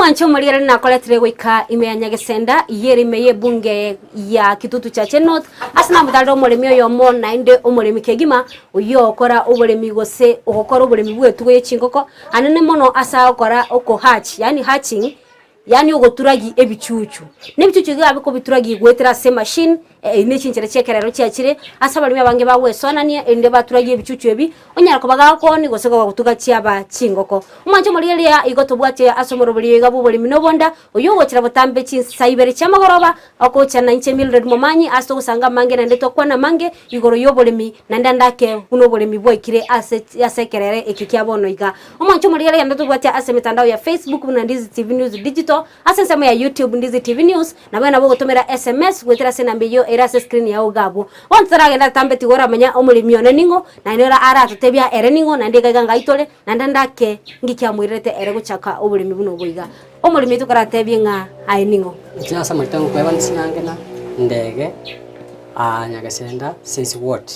Omwanche omorigereri nakoretire goika ime ya Nyagesenda, iyere ime y'ebunge ya Kitutu Chache North, ase namotarire omoremi oyomo naende omoremi kegima, oyio ogokora oboremi gose ogokora oboremi bw'etugo ye chingoko, anene mono ase agokora oko hatch yaani hatching, yaani ogoturagi ebichuchu. Na ebichuchu iga bikobituragi goetera ase emachine, Eyio ne chinchera chi'ekerero chiachire ase abaremi abange bagwesoanania, erinde baturagie ebichuchu ebi, onyare koba gakoni gose gotuga chiaba chingoko. Omwancho omorigereria igo tobwate ase omoroberio oiga bw'oboremi na obonda, oyio ogochera botambe chinsa ibere chi'amagoroba, okocha nainche Mildred Momanyi ase togosanga amange naende tokwana amange igoro y'oboremi naende ande ake buna oboremi bwaikire ase ase ekerere eke kia bono iga. Omwancho omorigereria naende tobwate ase emetandao ya Facebook buna Ndizi TV News Digital, Ase ensemo ya YouTube Ndizi TV News, nabo nabo ogotomera SMS goetera ase enamba eyio ere ase screen yao iga abwo. Bono totaragenda atambe tiga oramanya omoremi one ning'o, naende ora aratotebia ere ning'o, naende iga iga ngai tore, naende ndake nki kiamoirerete ere gochaka oboremi buna obo iga. Omoremi oito karatebie ng'a aye ning'o. Inche ase amarieta ngokweba nsinyange na ndege aa Nyagesenda since ward.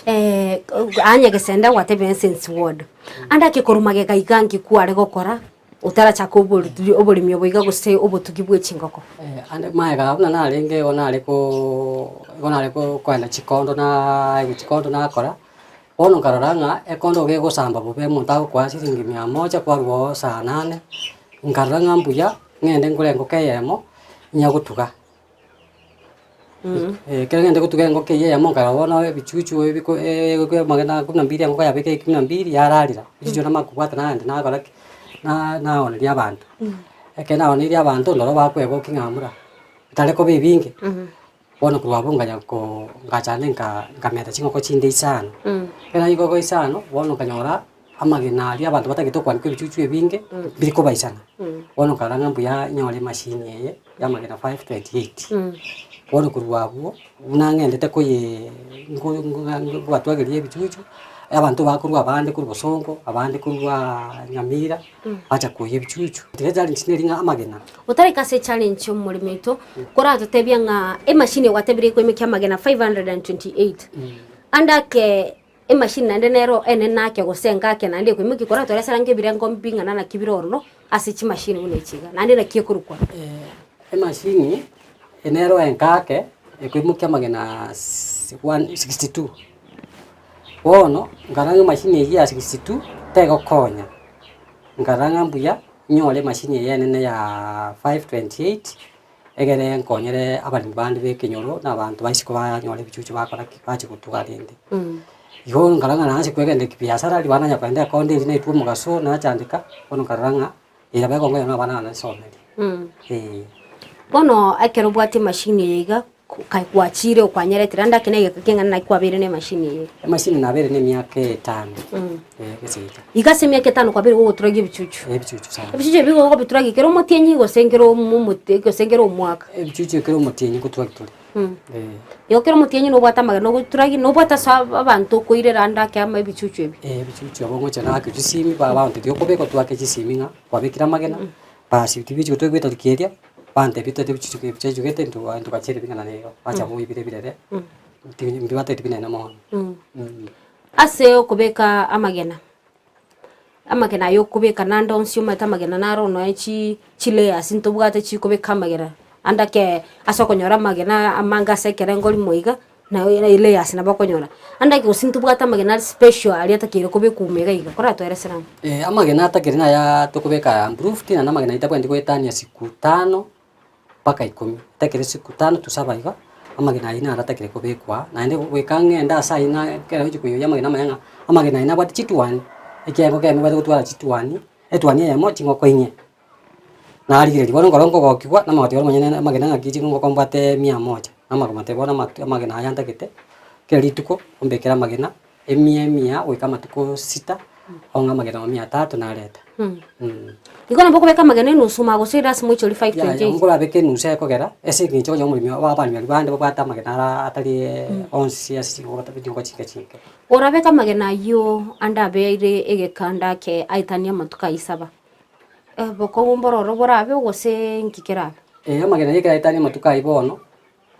Aa Nyagesenda gwatebire since ward. Ande ake korwa magega iga nki kware gokora? Otarachaka oboremi obo iga gose obotugi bwe chingoko. Ande magega buna narenge igo nare koo igo nare ko koenda chikondo naaa chikondo nakora, bono nkarora ng'a ekondo iga egosamba bobe omonto agokoa siringi mia moja kwarwa oo saa nane, nkarora ng'a mbuya ng'ende ngore engoko eyemo, nyagotuga. Ekero ng'ende gotuga engoko eywo eyemo nkarora bono ebichuchu ebiko amagena kumi na mbili engoko yabeka kumi na mbili yararera, ebichuchu namanya kobwata naenda nakora ki, na naoneria abanto. Ekero naoneirie abanto ndoro bakoegokia ng'a mbura, bitare koba ebinge, bono korwa abwo nkanya koo ngacha naende nka nkamenta chingoko chinde isano, ekero chingoko isano, bono nkanyora. Amagena aria abanto batagete okwanikwa ebichuchu ebinge, biri kobaisana. Bono nkarora ng'a mbuya nyore emashini eye ya amagena 528. Bono korwa abwo, buna ng'endete koyee nko- nko- nkobatwageria ebichuchu, abanto bakorwa abande korwa bosongo, abande korwa nyamira, bacha koyia ebichuchu. Tiga challenge neri ng'a amagena. Otareka ase echallenge omoremi oito, koratotebia ng'a emashini gwatebire ekoimokia amagena 528, ande ake Emachine naende nero enene ake gose enke ake naende ekoimokia koratoresera nge ebirengo mbing'ana naki bire ororo ase chimashini buna echi iga, naende naki ekorokwa. Emashini nero enke ake ekoimokia amagena one 62. Bono nkarora ng'a emashini eywo ya 62 tegokonya, nkarora ng'a mbuya nyore emashini eye enene ya 528. Egere nkonyere abaremi bande b'ekenyoro na abanto ba isiko banyore ebichuchu bakora ki? Bachie gotuga rende. Igo nkarora ng'a naanche kwegenda ekibiasara ribaga nanya kogenda ekonda eria naetwe omogaso nachandeka, bono nkarora ng'a eye nabo egongo yane abana bane nsomeri, eh. Bono ekero obwate emachine eye iga, Kai gwachire okwanyeretire ande ake negeka keng'ana naki kwabeire na emachine eye. Emachine nabeire na emiaka etano, eh, geseita. Iga ase emiaka etano kwabeire gogoturagia ebichuchu. Ebichuchu sana. Ebichuchu ebi igo okobituragia kera omotienyi gose nkera omote gose nkera omwaka. Ebichuchu ekero omotienyi ngoturagia tore, eh. Igo kera omotienyi nobwate amagena ogoturagia, nobwate ase abanto okoirera ande ake ama ebichuchu ebi. Eh, ebichuchu abo ngocha naake chisimi ba abanto tiokobeka otwake chisimi ng'a kwabekire amagena, basi tibichi gotwegwa etariki eria. Bantebia tete bichuchu bichechugete intwe ntogachere bing'ana nigo, bacha boibire ebirere, mbibateti binene mono. Ase okobeka amagena, amagena aya okobeka naende onsi omanyete amagena naro nonya chi chilayers ntobwate chikobeka amagena, ande ake ase okonyora amagena amange ase ekerengo rimo iga. Na layers nabo okonyora. Ande gose ntobwate amagena are special aria atakeire kobekwa ime iga iga, koratoeresere amo. Amagena atakeri naya tokobeka improved naende amagena ayio tabwenereti goetania siku tano mpaka ikomi, atakeri siku tano to saba iga, amagena ayio naro atakeri kobekwa, naende goika ng'ende ase ayio na ekero ngochia koiywa amagena amaya ng'a amagena ayio nabwate chitwani, ekiagera ekero obwate gotwara chitwani, etwani eyemo chingoko inye. Narigereria bono nkoro nkogokigwa na amagoti oro monyene amagena ng'aki chingoko mbwate mia moja, na amagomate bono amatu amagena aya ntagete, kera rituko ombekere amagena emia emia goika amatuko sita, ong'e amagena oo mia tatu nareta. Igo nabo okobeka amagena enusu omanye gose lasima oichore five Yaya twenty eight. nkorabeke enusu ekogera ase eng'encho onye omoremi abaremi baria bande babwate amagena ara atari onsi ase chingoko chingoko chinke chinke. Orabeke amagena ayio ande abeire egekanda ake aetanie amatuko ayio saba. Obokong'u mbororo borabe gose nki kerabe? Ee, amagena ayio ekero aetania amatuko ayio bono,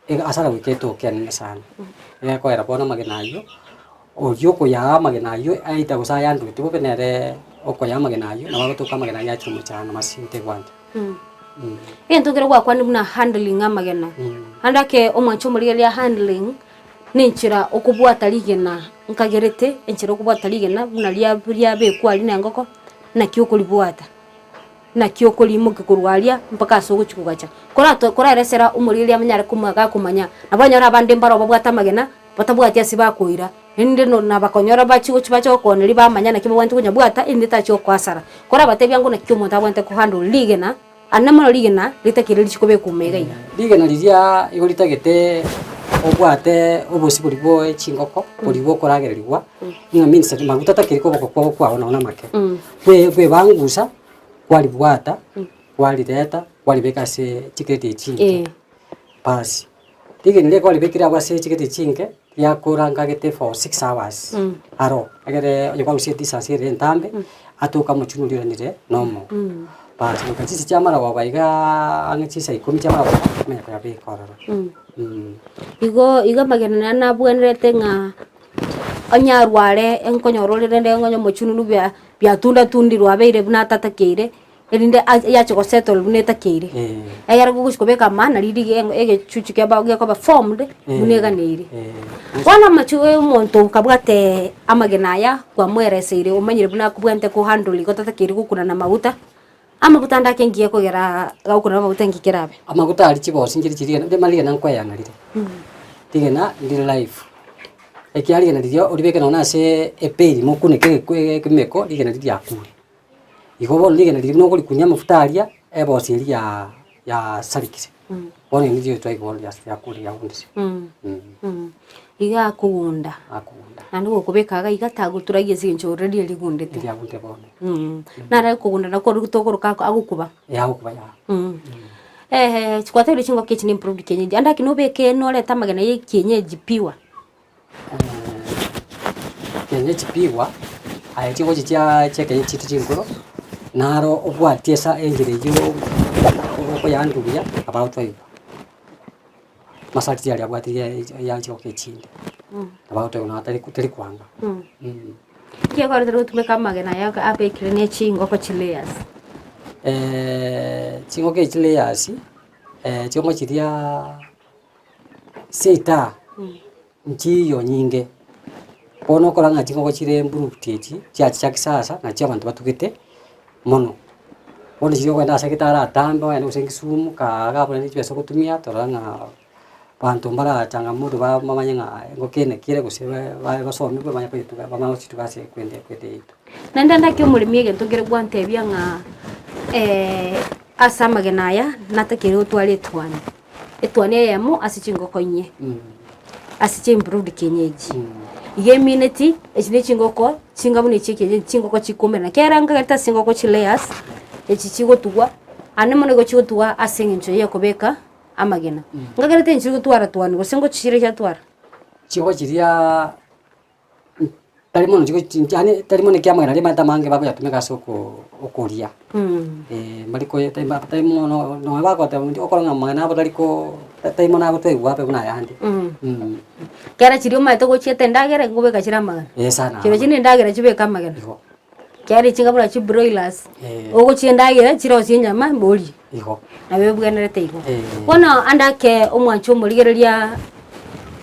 iga asara goika etoke enene sana. Egekoera bono amagena ayio, oyio okoyaa amagena ayio aita gose ayandwete bobe nere. okoya amagena aywo, nabo agotoka amagena aywo achire omochando masinto egwancha. Egento ekero gwakwanire buna handling amagena, ande ake omwancho omorigereria handling, na enchera okobwata rigena nkagerete, enchera okobwata rigena buna ria riabekwa aria na engoko, naki okoribwata. Naki okorimokia korwa aria mpaka ase ogochia kogacha. Korato koraeresera omorigereria amanyare koma gakomanya, nabo onyore abande mbaro babwate amagena, batabwati ase bakoira, rende no nabakonyora bachie gochia bache gokooneria bamanya naki babwenerete konyabwata erinde tachia gokoasara. Korabatebia ng'o naki omonto abwenerete kohandle rigena, ande mono rigena ritakire richie kobekwa ime iga iga. Rigena riria igo ritagete obwate obosie boria bwa chingoko, boria bokoragererigwa, ng'a means maguta atakeri koboko kwao kwao nonye na amake. Bwe bwebangusa. kwaribwata, kwarireta, kwaribeka ase chikireti echi chinke, basi. Rigena riria kwaribekire abwo ase chikireti chinke, riakora nkagete for six hours aro, egere onye kwarusia edistance ere entambe, atoke omochie oria oiranire nomo. Basi goika chinsa chia amarogoba igaa ang'e chinsa ikomi chia amarogoba, omanye koyabeka ororo. Igo igo amagena naye nabwenerete ng'a Onye arware enkonyora ore rende onye omochununu bia biatundatundirwe abeire buna atatakeire, erinde a yache gosettle buna etakeire. Egere gogochi kobeka amana riria ege egechuchu kiaba gekoba formed buna eganeire. Bono amachu omonto okabwate amagena aya kwamoereseire omanyire buna akobwate kohandle igo tatakeire gokuna na maguta, amaguta ande ake ngiya kogera gagokuna na amaguta nki kerabe? Amaguta aria chibosi nchiri chirigena rende rigena nkoeyana rire, rigena ndire life, ekiagera rigena riria oribeke nonye na ase epail mokuneke egekwe ekemeko rigena riria riakure. Igo bono rigena riria buna okorikunia amafuta aria, ebosi eria yaa yasarekire, bono eri nirio twaigwa bono rias riakure riagundire. Iga akogunda, Akogunda. naende gokobeka iga iga tagoturagia ase eng'encho already erigundete. Riagundire bono. Nare kogunda nakwo tokoroka agokuba. Eh agokuba yah. Chikwatebire chingoko echi ne improved kienyeji, ande lakini obeke norete amagena ya ekienyeji pure. Kienyeji pure, aye chigochi chia chia ekienyeji chiria chinkoro, naro obwatie esa enchera eywo okoyaandia buya about oigwa. Masharti aria abwate ya chingoko echinde, nabo agoteba nonya tari tari kwanga. Ekiagera tari gotumeka amagena aya abekire ne chingoko chi layers. Chingoko echi layers, chingoko chiria seita nchiyo nyinge, bono okora ng'a chingoko chire improved echi, chiacha chia kisasa nachio abanto batugete mono. Bono chiria okogenda ase egetaro atambe ogende gose Kisumu kaa iga abwo naende chibesa ogotumia torora ng'a abanto mbarachangamoto ba bamanye ng'a engoko eye naki ere gose ba basomigwe bamanye koyetuga bamanye gochituga ase ekwende ekwende yaito. Naende naki omoremi egento nkere gwantebia ng'a ase amagena aya natakeire gotwara etuani, etuani eyemo ase chingoko inye, ase chimproved kienyeji. Iga emineti echi ne chingoko chinga buna echi ekienyeji chingoko chikomerana, kera nkagerete ase chingoko chi layers, echi chigotugwa, ande mono igo chigotugwa ase eng'encho ya okobeka amagena. Nkagerete inche gotwara twani gose ngochichire chiatwara. Chingoko chiria tari mono chigo yaani tari mono ekiamagena aria amato amange bakoyatumeka ase oko okoria. Mbari koye tari ba tari mono nonye bagoteba okora ng'a amagena abo tari koo tari mono agotoigwa abe buna ayande. Kera chiria omanyete gochieta endagera nkobeka chire amagena. Eh sana. Chirochio na endagera chibeke amagena. Igo. Kiagera chinga buna chibroilers, Eh. ogochia endagera chirosie enyama morie. Igo. Nabo ebwenerete igo. Eh. Bono ande ake omwancho omorigereria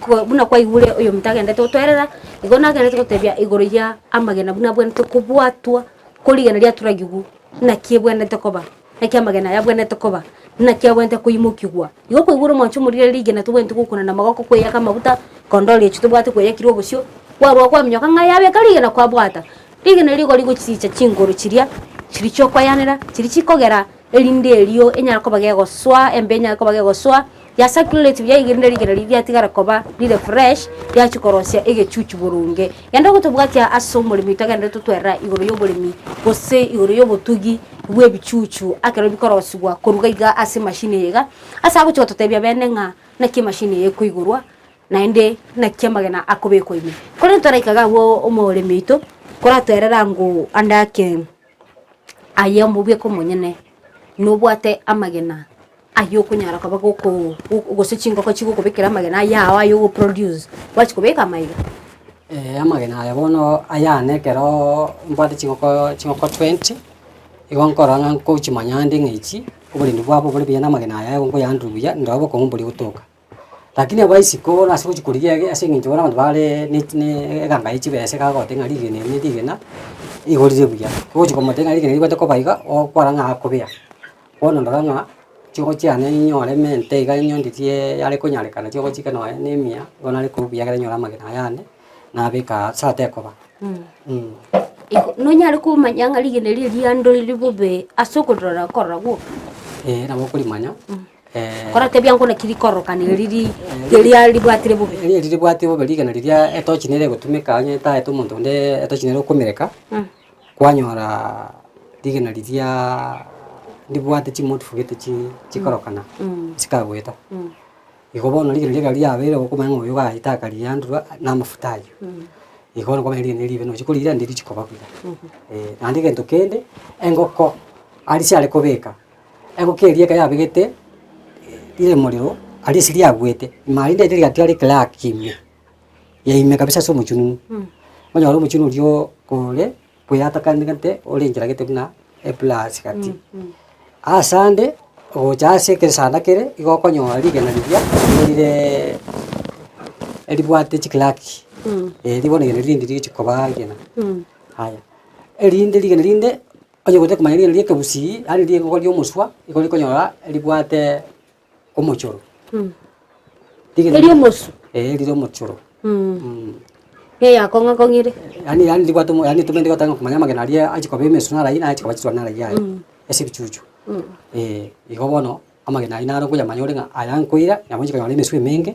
ko buna kwaigure oyominto agendete gotoerera, igo nagendete gotebia igoro ya amagena buna abwenerete kobwatwa, korigena riaturagigwa, naki ebwenerete koba, naki amagena aya abwenerete koba, naki abwenerete koimokigwa. Igo kwaigure omwancho omorigereria rigena tobwenerete gokuna na amagoko kweyaka amaguta, kondori echio tobwate kweyakire obosio, kwarwa kwaminyoka ng'a yabeka rigena kwabwata. Rigena rigo rigochicha chingoro chiria chiria chiokoyanera, chiria chikogera erinde erio enyare koba gegosoa, embe enyare koba gegosoa, ya circulate buya iga erinde rigena riria riatigara koba rire fresh, riachia korosia egechuchu boronge. Genda ogotobwatia ase omoremi oito agenderete totwerera igoro ya oboremi gose igoro ya obotugi bwa ebichuchu ekero bikorosiwa korwa iga ase emashini eye iga, ase agochia gototebia bene ng'a naki emashini eye ekoigorwa. naende naki amagena akobekwa ime. Korende toraika iga abwo omoremi oito, koratoerera ng'o ande ake aye omobweka omonyene, nobwate amagena aywo okonyara koba goko gose chingoko chigokobekera amagena ayao aye ogoproduce, gwachia kobeka amaiga. Amagena aya bono ayane ekero mbwate chingoko chingoko 20, igo nkorora ng'a nkochimanya ande ng'a echi, oborendi bwabo bore buya na amagena aya igo nkoyaandora buya, ndore obokong'u mbori gotoka. Lakini abaisiko bono ase gochia korigia ege ase eng'encho bono abanto bare ne ne eganga ya chibesa ekagoteba ng'a rigena eri ne rigena, igo rire buya. Ogochia komotebia ng'a rigena ribwate koba iga, ogokora ng'a akobea. Bono ndora ng'a chingoko chiane ninyore emente iga nyondirie yare konyarekana chingoko chike nonya na emia, igo nare korwa buya ekero nyore amagena aya ane, nabeka ase atekoba. Igo nonyare komanya ng'a rigena erio riandorire bobe ase okorora korora gwoka? Eeh nabo okorimanya. Koratebia ng'o naki rikororokana eri ri riria ribwatire bobe. Eri ribwatire bobe rigena riria etochi nere egotumeka onye taete omonto onde etochi nere okomereka, kwanyora rigena riria ribwate chimotifu gete chi chikorokana chikagoeta. Igo bono rigena riria ekero riabeire okomanya ng'a oyo iga takariandurwa na amafuta aywo. Igo bono kwamanya rigena ribe nochi korira ndiri chikoba buya. Naende egento kende, engoko aria chiare kobeka. Engoko eria ekero yabegete rire morero aria ase riaguete, ime aria rende rigatiga ricrack ime, ya ime kabisa ase omochununu. Onyore omochunu oria kore bweyatakanete ore enchera gete buna eplus gati. Ase ande, ogocha ase egesanda kere, igo okonyora rigena riria nigo rireee eribwate chicrack, eh ribono rigena rinde rigochi koba rigena. Aya, erinde rigena rinde. Onye gotaka komanya rigena ria ekegusii, yaani rigoko ria omoswa, igo rikonyora ribwate omochoro. Rigena Eri omosu? Eh rire omochoro. Neyakong'akong'ire? Yaani yaani ribwate omo yaani tomaete gotanga komanya amagena aria achia koba emesu naro aywo naye achia koba chitwani naro aywo aye, ase ebichuchu. Igo bono. Amagena ayio naro nkoyamanya ore ng'a aya nkoira, nabo inche konyora emeswa emenge,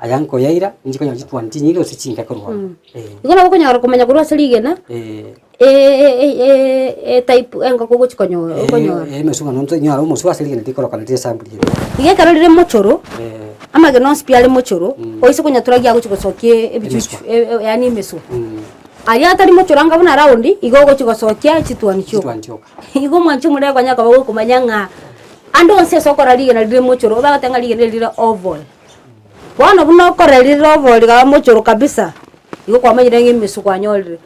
aya nkoyaira, inche konyora chitwani chinyinge gose chinke korwa ororo. Eh. Igo nabo okonyora komanya korwa ase rigena, Eh. etype engoko ogochi konyora okonyora. Eh, emeswa ng'a nonto nyora omoswa ase rigena rikorokana rire esampuli ere. Iga ekero rire mochoro, Eh. amagena onsi pi are mochoro, oise konyaturagia agochi gosokia ebichuchu Emeswa. yaani emeswa. Aria atari mochoro anga buna round, igo ogochi gosokia chitwani chioka. Chitwani chioka. Igo omwanchi omorere konya koba gokomanya ng'a ande onsi ase okora rigena rire mochoro, obagoteba ng'a rigena eri rire oval. Bono buna okora rire oval rigaba mochoro kabisa, igo kwamanyire ng'a emesu kwanyorire.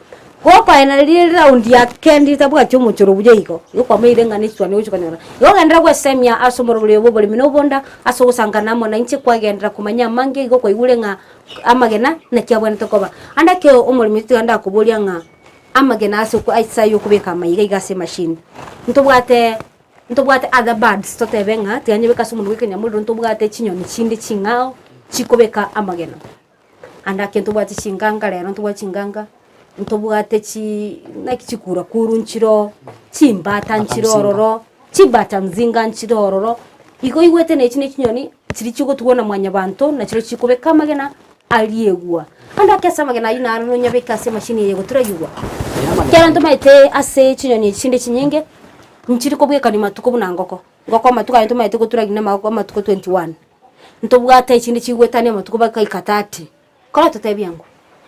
Gokoenda rire round ya kende ritabwati omochoro buya igo, igo kwamanyire ng'a nechitwani ogochi konyora. Igo genderera gwesemia ase omorobori oyo bwa oboremi na obonda, ase ogosangana amo nainche kwagenderera komanya amange igo kwaigure ng'a amagena naki abwenerete koba. Ande ekero omoremi tiga ndakoboria ng'a amagena ase oko ase aywo okobeka amaiga iga ase emachine, ntobwate ntobwate other birds totebe ng'a tiga nyebeke ase omonwe bwa ekenyamorero ntobwate chinyoni chinde ching'ao chikobeka amagena. Ande ake ntobwate chinganga rero ntobwate chinganga, ntobwate chii naki chikurakuru nchiroo, chimbata nchire ororo, chimbata mzinga nchire ororo, igo oigwete na echi na echinyoni chiria chigotugwa na mwanyabanto nachirechio chikobeka amagena ariegwa. Ande ake ase amagena ayio naro nonyabeke ase emachine eye goturagigwa. Ekiagera ntomaete ase chinyoni echi chinde chinyinge, nchiri kobwekania matuko buna ngoko. Ngoko amatuko aye ntomaete goturagia na amagoko amatuko 21. Ntobwate echinde chigwetania amatuko bakaika 30. Kora totebie ango.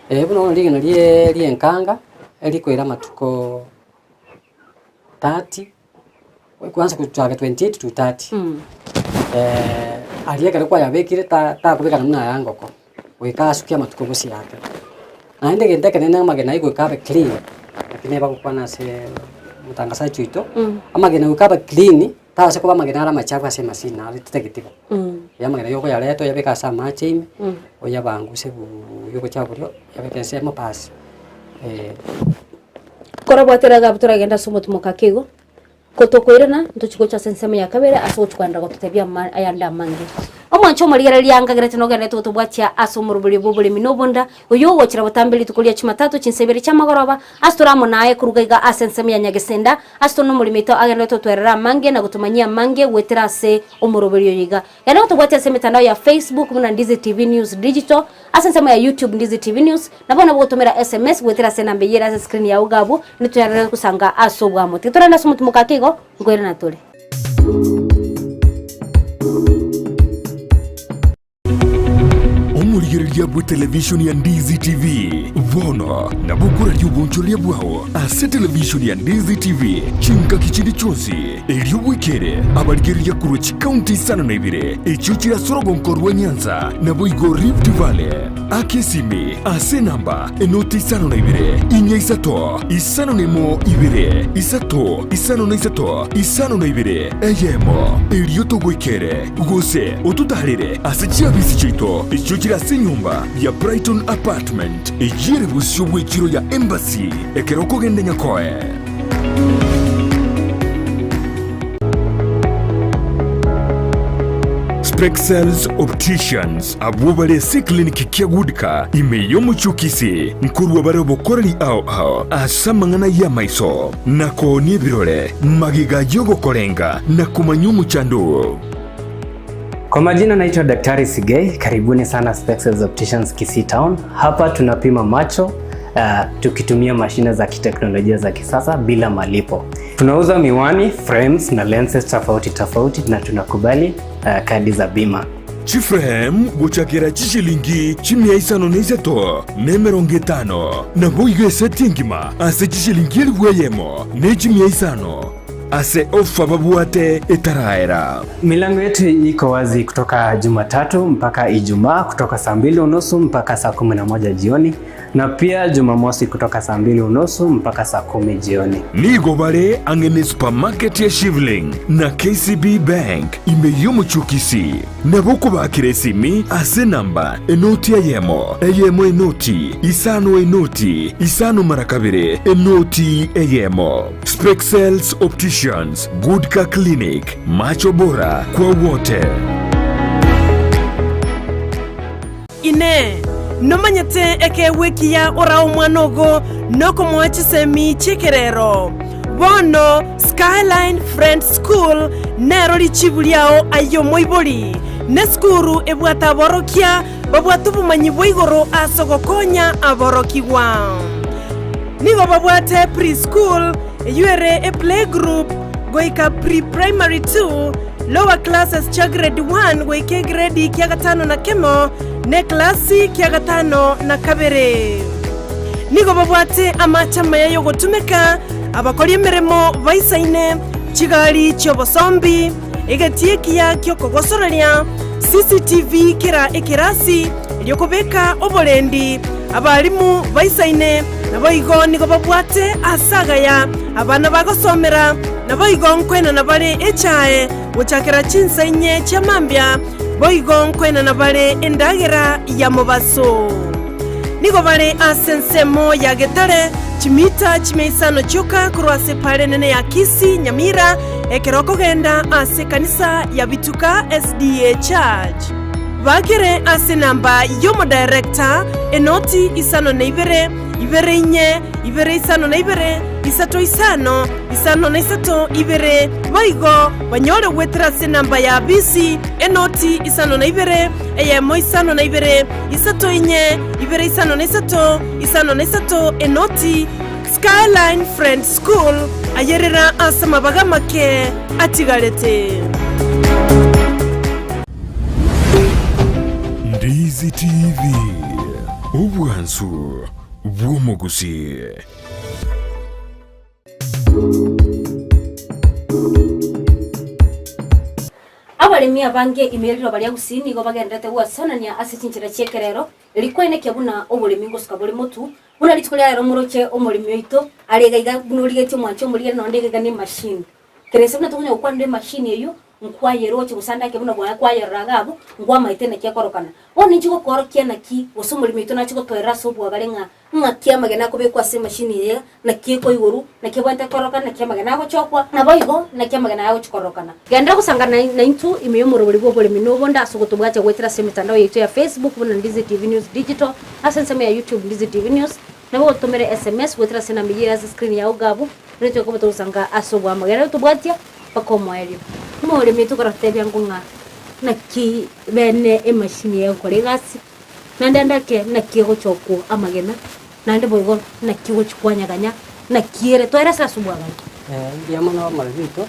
Buna bono rigena rie rienkanga, erikoira amatuko 30. Kwanza gochaka 28 to 30 aria ekero kwayabekire ta takobekana buna aya ngoko, goika asukie amatuko gose ake. Naende egento ekenene amagena aywo goika abe clean, naki neba gokwana ase omotangasaji oito, amagena goika abe clean, tase koba amagena are amachafu ase emasini naro titageti bo. Ya amagena aywo okoyareta oyabeke ase amache ime, oyabanguse buuya obochafu boria, oyabeke ensemo baas. Korabwatera iga abwo toragende ase omotumoka ake igo, kotokoirana ntochi gocha ase ensemo ya kabere ase ogochi kogenda gototebia ama ayande amange. Omwancho omorigereria angagerete nogenderete gotobwatia ase omoroberio bw'oboremi na obonda, oyio ogochera botambe rituko ria Jumatatu chinsa ibere chi'amagoroba, ase tore amo naye koruga iga ase ensemo ya Nyagesenda, ase tore nomoremi oito agenderete gotwerera amange na gotomanyia amange goetera ase omoroberio oyo iga. Genda gotobwatia ase emetandao ya Facebook buna Ndizi TV News Digital, ase ensemo ya YouTube Ndizi TV News, na bono nabo gotomera SMS goetera ase enamba eyio ere ase screen yao iga abwo, nitonyarere gosanga ase obwamo. Tiga torende ase omotumoka ake igo, nkoirana tore. Omorigereria bw'etelevishoni ya Ndizi TV bono nabo okoraria obonchoreria bwao ase televishoni ya Ndizi TV chingaki chinde chionsi. Erio bwekere abarigereria korwa chikaunti isano na ibere echio chire ase orogonko rwa Nyanza, naboigo Rift Valley. Aka esimi ase enamba enoti isano na ibere, inya isato, isano na emo ibere, isato, isano na isato, isano na ibere, eyemo. Erio togoikere, gose ototaarere ase chiabisi chiaito echio chire ase enyomba ya Brighton Apartment, eyio ere bosio bw'echiro ya Embassy ekero okogenda Nyakoe. Spexels Opticians abwo bare ase eclinic kia Goodcar ime y'omochie o Kisii nkorua bare obokoreri ao ao ase amang'ana y'amaiso na koonia ebirore magega y'ogokorenga na komanya omochando oo. Kwa majina naitwa Daktari Sigei, karibuni sana Spexels Opticians Kisii Town. Hapa tunapima macho tukitumia mashine za kiteknolojia za kisasa bila malipo. Tunauza miwani, frames na lenses tofauti tofauti na tunakubali kadi za bima. Chiframe gochakera chishilingi chimia isano na isato na emerongo etano, naboigo eseti engima ase chishilingi elifu eyemo ne chimia isano ase ofa babwate etaraera. Milango yetu iko wazi kutoka Jumatatu mpaka Ijumaa kutoka saa mbili unusu mpaka saa 11 jioni na pia Jumamosi kutoka saa mbili unusu mpaka saa 10 jioni. Nigo bare ang'e ne supermarket ya Shivling na KCB Bank ime y'omochie o Kisii. Nabo okobakera esimi ase enamba enoti eyemo, eyemo enoti, isano enoti, isano mara kabere, enoti eyemo. Spexels Opticians, Goodcar Clinic, macho bora kwa wote. Inee! Nomanyete ekeegwa ekiya orae omwana ogo nokomoa chisemi chi'ekerero? Bono Skyline Friends School nero richibu riao aye omoibori. Nesukuru ebwate aborokia babwate obomanyi bwa igoro ase ogokonya aborokigwa. Nigo babwate pre-school, eyio ere eplaygroup, goika pre-primary two, lower classes chia grade one goika egredi kia gatano na kemo, na eklasi kia gatano na kabere. Nigo babwate amache amaya y'ogotumeka, abakori emeremo baisaine, chigari chi'obosombi, egetii ekiya gi'okogosoreria, CCTV kera ekerasi, erio kobeka oborendi, abalimu baisaine, naboigo nigo babwate aase agaya abana bagosomera, naboigo nkoenana bare echae gochakera chinsa inye chia mambia, boigo nkoenana bare endagera ya mobaso. Nigo bare ase ensemo ya Getare, chimita chimia isano chioka korwa ase epaara enene ya Kisii, Nyamira, ekero okogenda ase ekanisa ya Bituka SDA Church. Bakere ase enamba y'omodirector, enoti isano na ibere, ibere inye, ibere isano na ibere, isato isano, isano na isato, ibere. Boigo banyore goetera ase enamba ya bisi, enoti isano na ibere, eyemo isano na ibere, isato inye, ibere isano na isato, isano na isato, enoti. Skyline Friends School, ayerera ase amabaga amake atigarete. Ndizi TV, obwansu bw'omogusii. Abaremi abange ime ye riroba ria Gusii nigo bagendererete gwesanania ase chinchera chi'ekerero, erio kwaenekia buna oboremi ngosuka bore motu, buna rituko ria rero moroche omoremi oito are iga iga buna origetie omwanchi omorigere nonde iga iga ne emachine. Kerese buna tokonya gokwanera emachine eyio, nkwayeroche gose ande ake buna bwaye kwayerora iga abwo, nkwamaete naki ekorokana. Bono inche gokorokia naki gose omoremi oito nache gotoerera ase obwagare ng'a ng'aki amagena akobekwa ase emachine eye, naki ekoigorwa, naki ebwenerete kororokana, naki amagena agochokwa, naboigo naki amagena aya agochia kororokana. Genderera gosangana naintwe ime y'omorobori bw'oboremi na obonde ase ogotobwatia goetera ase emetandao yaito ya Facebook buna Ndizi TV News Digital, ase ensemo ya YouTube Ndizi TV News, nabo otomere SMS goetera ase enamba eyio ere ase screen yao iga abwo, nario tokoba togosanga ase oboamo. Genderera gotobwatia mpaka omoerio. Omoremi oito okorotebia ng'o ng'a naki bene emachine egokora egasi. Naende ndake naki egochokwa amagena, naende boigo naki ogochia kwanyaganya, naki ere toire ase ase obwagare. Mbuya mono omoremi oito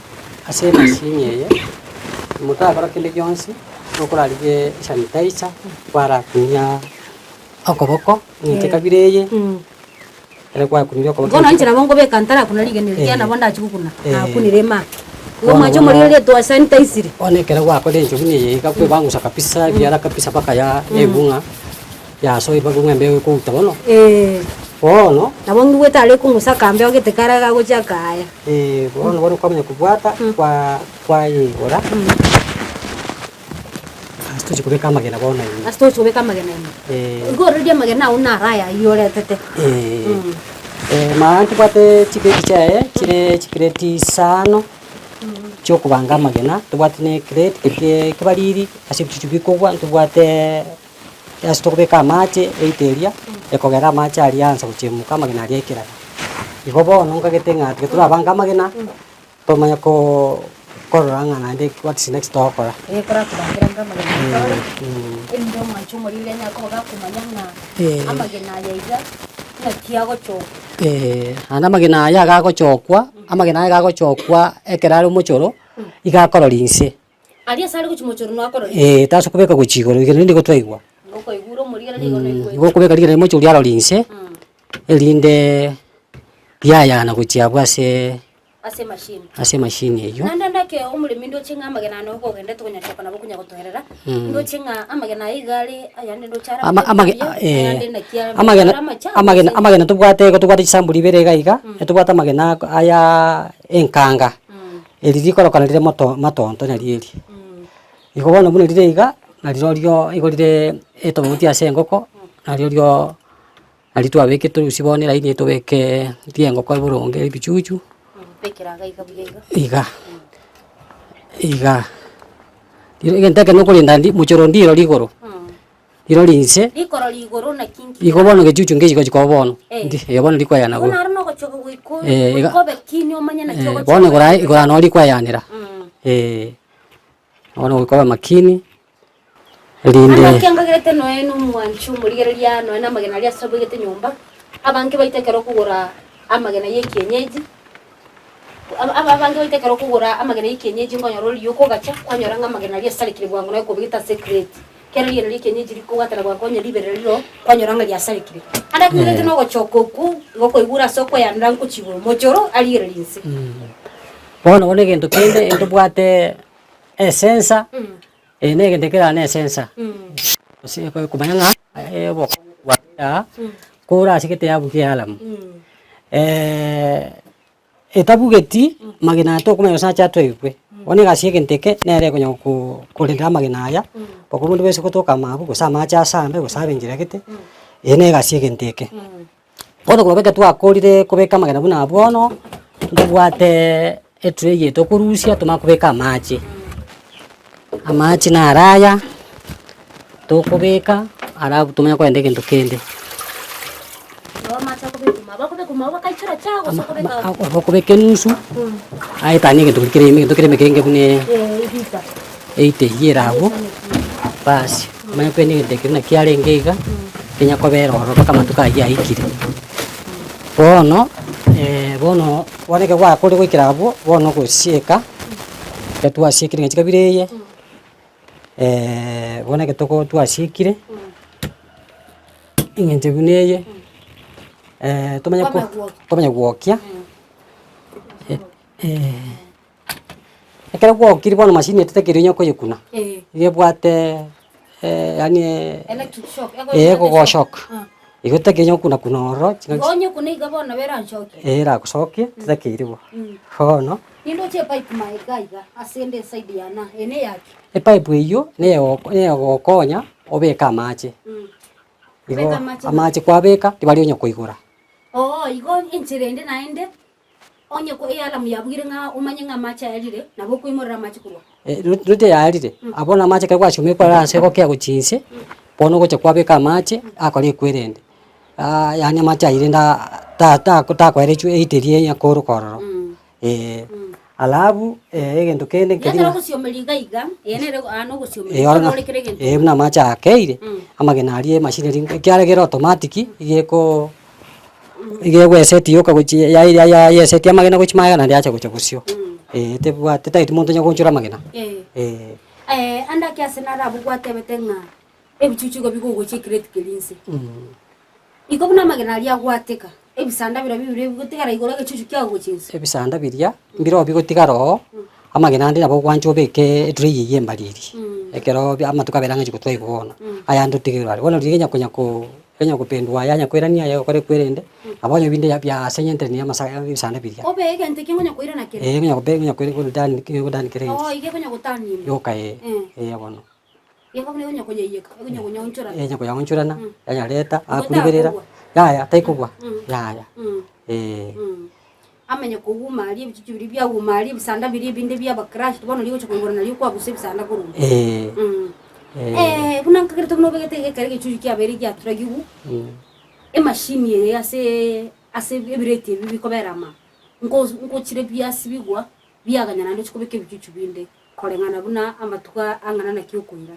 ase emachine eye, motakora kende gionsi, okorarigie esanitizer, kwarakunia okoboko, eng'encho ekabira eye, ekero kwakunire okoboko Bono inche nabo nkobeka ntarakuna rigena eri, ekiagera nabo ndachie gokuna, nakunire emaa. Igo mwanche omorigereria twasanitaisire. Bono ekero gwakorire enchogu buna eye iga kwebangusa kabisa ebiara kabisa mpaka ya yaigwa ng'a yasoire mpaka ng'a embeo ekouta bono. Bono. Nabo ngigwete are kong'usa akambeo gete kare gagochia akaya. Bono bono kwamanya kobwata kwa kwayeigora. Ase tochi kobeka amagena bono ime. Ase tochi kobeka amagena ime. Igo already amagena ao naro aya ayio oretete. Mara ntobwate chicrate chiaye chire chicrate isano chiokobanga amagena, tobwate na ecrate keria kebariri ase ebichuchu bikogwa, ntobwate ase tokobeka amache eita eria, ekogera amache aria aansa gochemuka amagena aria aikerana. Igo bono nkagete ng'a tiga torabange amagena. Tomanye korora ng'a naende what is next togokora. Ee, koratobangera ng'a amagena aya torore, erinde omwanche omoriri anyare koba gakomanya ng'a amagena aya iga ng'aki agochokwa. Naende amagena aya iga agochokwa, amagena aya iga agochokwa ekero are omochoro, iga akorora inse. Aria ase are gochia mochoro noakorora inse. Ee, tasa kobeka gochia igoro, igoro rinde nigo twaigwa. Okoigura omoriri nigo noigwete. Igo okobeka rigena rimochoro riarora inse, erinde riayana gochia abwo ase. Ase emashini. Ase emashini eyio. Naende ndake omoremi ndoche ng'a amagena aya okogendete konyachoka nabo konya gotoerera, ndoche ng'a amagena aya iga are ayande ndoche are Ama- amage- buya, eh, ayande naki are amagena are amachafu amagena gose- amagena tobwate igo tobwate chisamburi ibere iga iga, etobwate amagena ako aya enkanga, eri rikorokana rire moto matonto nario eri. Igo bono buna rire iga, narirorio igo rire etobauti ase engoko, narirorio. Aria twabekire torusie bono eraini tobeke riengoko boronge ebichuchu, iga iga. Egento ekio nokorenda ndi mochoro ndiro rigoro, riro rinse, igo bono egechuchu ngechi gochi koba bono, ndi eh bono rikoyana bo. Iga bono igoro aye igoro noo rikoyanera eh. Bono goika obe makini, erinde. Ande nkagerete noe nomwanchi omorigereria noe namagena aria asabegete nyomba, abange baito ekero okogora amagena ya ekienyeji, aba abange baito ekero okogora amagena ya ekienyeji nkonyora oriyo okogacha kwanyora ng'a amagena aria asarekire bwango naye okobegete ase ecrate. Kera rigena ria ekienyeji rikobwatana bwango onye riberera riro kwanyora ng'a riasarekire. Ande akingerete nogochoka okwo igo okoigura ase okoyanera nkochia igoro mochoro arigereria inse. Bono bono egento kende ntobwate esensa, eye na egento ekere na esensa, gose komanya ng'a obokong'u bware aa, kore ase gete yabugia ealamu. Etabugeti magena aya tokomanya gose nache atoigwe, bono egasi ya egento eke nere ekonya ko korenda amagena aya, mpaka omonto bwensi gotoka amabu gose amache asambe gose abe enchera gete, eye na egasi ya egento eke. Bono korwa ekero twakorire kobeka amagena buna abwo bono, ntobwate etray eye tokorusia tomanye kobeka amache, amache naro aya, tokobeka alafu tomanye kogenda egento kende. Okobeka enusu, aetanie egento keria kere ime, egento kere ime kenge buna eita eywo ere abwo, basi omanye kogenda egento ekio buna kiarenge iga, kenya kobera ororo mpaka amatuko aywo aikire. Bono bono bono ekero gwakorire goikera abwo, bono ogosieka, ekero twasiekire ng'a chikabira eye, bono ekero toko twasiekire, eng'encho buna eye, tomanye ko tomanye gwokia. Ekero gwokire bono machine etatakeri onye koyekuna, nigo ebwate yaani egogoshock, igo etakeire onye gokuna kuna ororo chingaki eragosokie tetakeiri bo. Bono, epipe eywo neyogokonya obeke amache, igo amache kwabeka tibari onye koigora. Onye ealamu yabugire ng'a omanye ng'a amache ayarire, nabo okoimorera amache korwa. Rote yarire, abwo bono amache ekero gwachumire kwarora ase egokea gochia inse, bono ogocha kwabeka amache, akore ekwerende yaani amache aywo rende ta- ta- takoera echwe eite eria yakoroka ororo eh. Alafu egento kende nkeri Ekero ng'a ogosiomeria iga iga, eye nere aa nogosiomeria, Eh, ororo orore kera egento. eh, buna amache akeire, amagena aria emachine eria ekiagera kere automatic, iga eko iga egweseti yoka gochia ya ya ya yeseti amagena gochia magega naende yacha gocha bosio, eh tebwati tetageti monto onya goonchora amagena, Eh. eh. Ande ake ase naro abwo gwatebete ng'a ebichuchu igo bigogochia ekreti keria inse. Igo buna amagena aria agwateka, ebisanda biria bibere bigotigara igoro egechuchu kiago gochia inse. Ebisanda biria mbirobio bigotigara oo. Amagena ande nabo ogwancha obeke etray eywo embariri, ekero amatuko abere ang'e chigotwa igo bono, ayande otigerwe aria. Bono riria konya ko konya kopendwa aya anya koirania aya okore kwerende, nabo onye binde biasenyentire na amasa ebisanda biria. Obe egento ekio ngonya koirana kere. Eh ngonya kobe ngonya koira godani godani kere Oo iga ekonya gotania ime. Yoka eh, eh bono. Iga buna ekonya konyaiyeka, ekonya konyaonchorana. Enya koyaonchorana, yanyareta, akuriberera, yaya taikogwa, yaya, eh. Amenye koguma aria ebichuchu biria biaguma aria ebisanda biria ebinde biaba crushed bono rigocha koigora nario okwagusa ebisanda korwa ime. Eh. Buna nkagerete buna obegete iga ekero egechuchu kiabeire giaturagigwe, emashini eye ase ase ebireti ebi bikobera ama, nko nkochire biasibigwa biaganya naende ochie kobeka ebichuchu binde koreng'ana buna amatuko ang'ana naki okoira.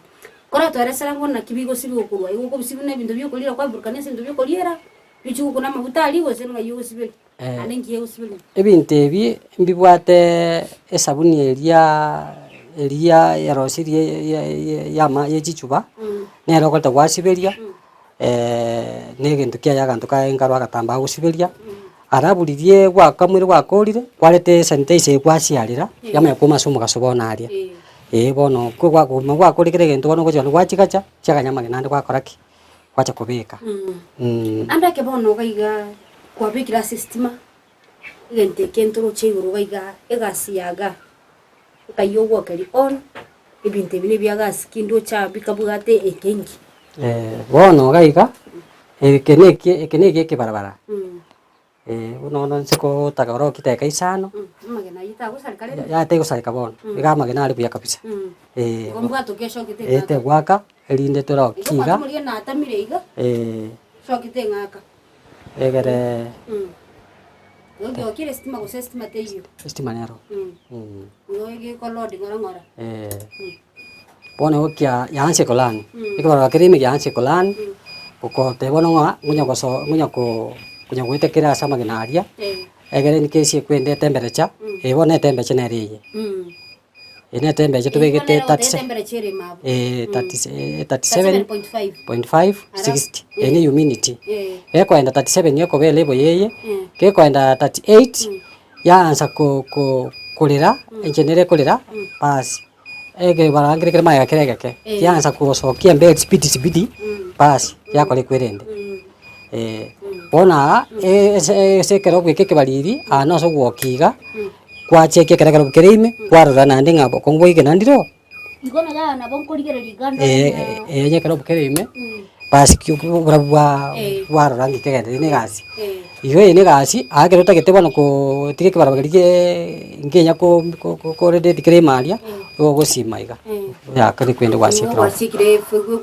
Koratoeresera ng'o naki bigosibigwa korwa igo okobisibia buna ebinto biokorira kwabiburukania ase ebinto biokoriera, bichie gokuna amaguta aria gose ng'ai ogosiberia. Naende nki egosiberia? Ebinto ebi mbibwate esabuni eria eria yarosirie yama ye chichuba, nere okoreta gwasiberia, na egento kiaye aganto kaye nkaro agatambaa gosiberia, alafu riria gwakamwire gwakorire, kwareta esanitizer eye gwasiarera, yamanya kooma ase omogaso bono aria, eh bono ko gwakoma gwakorire kera egento bono ogochia gwachigacha, chiaganya amagena ande gwakora ki? Gwacha kobeka. Ande eke bono iga iga kwabekire ase estima, egento eke ntoroche igoro iga iga egasi yaga, nkai ogwokeria on, ebinto ebi nebia gasi ki ndoche aa bikabwate eke inki? Bono iga iga, eke neki eke neke ekebarabara. Buna bono inse kotaka oroki chidakika isano, Amagena ayio tagosareka rende? yaya tegosareka bono, iga amagena are buya kabisa. Igo mbwate okiashokete eng'aka. Tegwaka, erinde toroki Igo iga. kwatoma riria natamire iga, shokete eng'aka. Egere. Igo giokire estima gose estima teiyo? Estima nero. Igo gekolodi ng'ora ng'ora. Bono igo kia yaansa ekolani, ekebarua keria ime giaansa ekolani, okoteba bono ng'a ngonya goso ngonya ko konya goeta kere ase amagena aria, egere in case ekwende etemperature, eye bono etemperature nere eye. Eye ne etemperature tobegete 37.5 60, eye ne humidity. Ekoenda 37 ekoba elevel eye, gekoenda 38, yaansa ko ko korera, enchera nere ekorera, baas. Ekebarangire kere magega kere egeke, kiansa kosokia embere chipidi chipidi, basi giakora ekwerende. Bono aa, ase ase ekerogo eke ekebariri, aa nase ogwokia iga, gwachekia ekero ekerogo kere ime, kwarora naende ng'a bokong'u bwaigena ndire oo. Igo naya nabo nkorigereria iga ndore ng'a. Onye ekerogo kere ime, basi oborabu bwa bwarora ng'a kegendereri na egasi. Igo eye na egasi, aa ekero otagete bono koo tiga ekebaraba keria kiaaa nkenya ko ko korende kere ime aria, nigo ogosima iga, yakare kwende gwasia Igo ekerogo. gwasiekire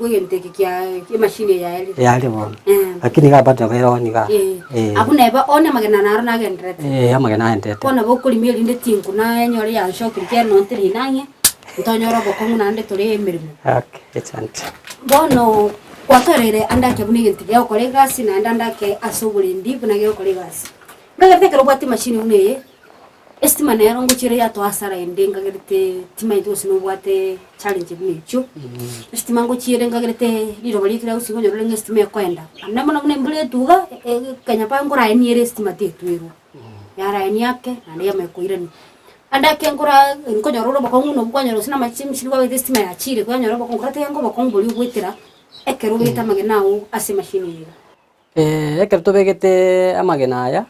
egento eke kia emashini eye yaerire. Yaerire bono, lakini iga bado nabo ere on igaa. Abwo neba one amagena naro nagendererete. Amagena agendererete. Bono nabo okorimia erinde tinku naenyore yanshokire ekiagera nonye teri nang'e. Ntonyore obokong'u naende tore emeremo. Okay, asante. Bono gwatoereire ande ake buna egento gegokora egasi naende ande ake ase oborendi buna gegokora egasi. Nkagerete ekero obwate emachine buna eye, estima nero ngochiere yatoa hasara ende nkagerete timanyeti gose nobwate challenge buna echio. Estima ngochiere nkagerete riroba riaito ria gusii okonyora ore ng'a estima ekoenda. Naende mono buna embura etuga, kenya mpaka nkoraenie ere estima tetwerwa. Yaraenia ake, naende yamanya koirania. Ande ake nkora nkonyora ore obokong'u buna obwo kwanyora gose na amache kwabete estima yachire kwanyora obokong'u korende tiga obokong'u boria ogoetera ekero obegete amagena ao ase emachine eye iga. Ekero tobegete amagena aya,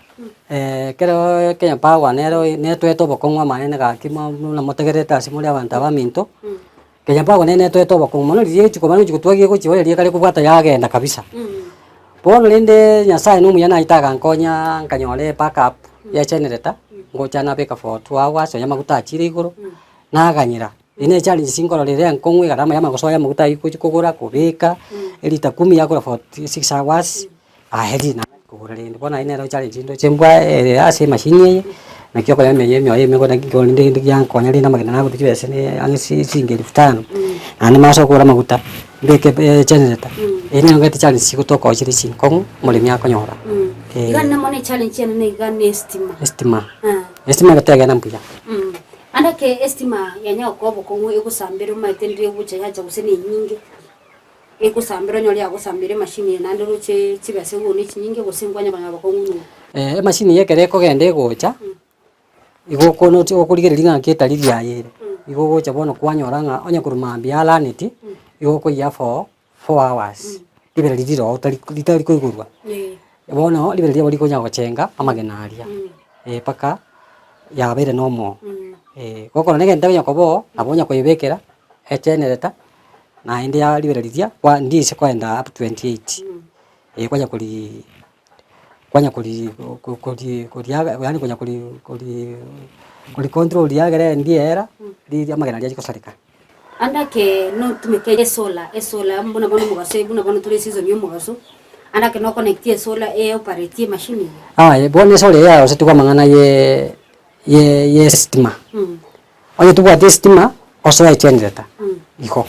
ekero Kenya Power nero netwete obokong'u amaene gaki buna motegererete ase more abanto abaminto, Kenya Power nere netwete obokong'u mono riria egochi koba nochi gotwagia egochi oye riria kobwata yagenda kabisa. Bono rende Nyasaye na omuya naete agankonya nkanyora ebackup ya generator, ngocha nabeka for 2 hours onye amaguta achire igoro, naganyera. Eye ne challenge chinkorora ere enkong'u egarama yamanya gosoa amaguta aywo gochi kogora kobeka, elita kumi yakora for 6 hours, aye riria naye kogora rende. Bono aywo nero challenge ndoche mbwa ere ase emachine eye, naki okonyora emeyio emioyo ime naki rende rende giankonya rende amagena nagotia chibesa ne ang'e siringi elfu tano, naende manye kogora amaguta. Mbeke egenerator, eyio nero ng'ete challenge chigotoka oo chire chinkong'u, omoremi akonyora. Iga namo ne challenge enene iga ne estima. Estima, estima egotegena mbuya. Ande eke estima yanya gokoa obokong'u egosambera omanyete ndire egocha yacha gose ne enyinge, egosambera onyore yagosambera emachine eye naende oroche chibesa egone chinyinge gose nkwanya konyora obokong'u buna obwo. Emachine eye ekero ekogenda egocha. Igo okona oche okorigereria ng'a ng'aki etari riaye ere, igo ogocha bono kwanyora ng'a onye korwa mambia araneti, igo okoiyia for 4 hours, ribere riria rire oo otari ritari koigorwa. Bono ribere riabo rikonya gochenga amagena aria, mpaka yabeire normal. Gokora na egento onya koba oo, nabo onya koyebekera egenerator, naende ya ribere riria kwa ndise koenda up 28, kwanya kori kwanya kori ko- kori koriaga yaani konya kori kori kori control riagera ndiera, riria amagena aria achi kosareka. Ande ake notumeke esolar, esolar buna bono omogaso buna bono tore eseason ya omogaso, ande ake noconnectie esolar eoperatie emachine eye. Aye bono esolar eye yarosetigwe amang'ana ye ye ye esitima, onye tobwati esitima, osoe egenerator igo,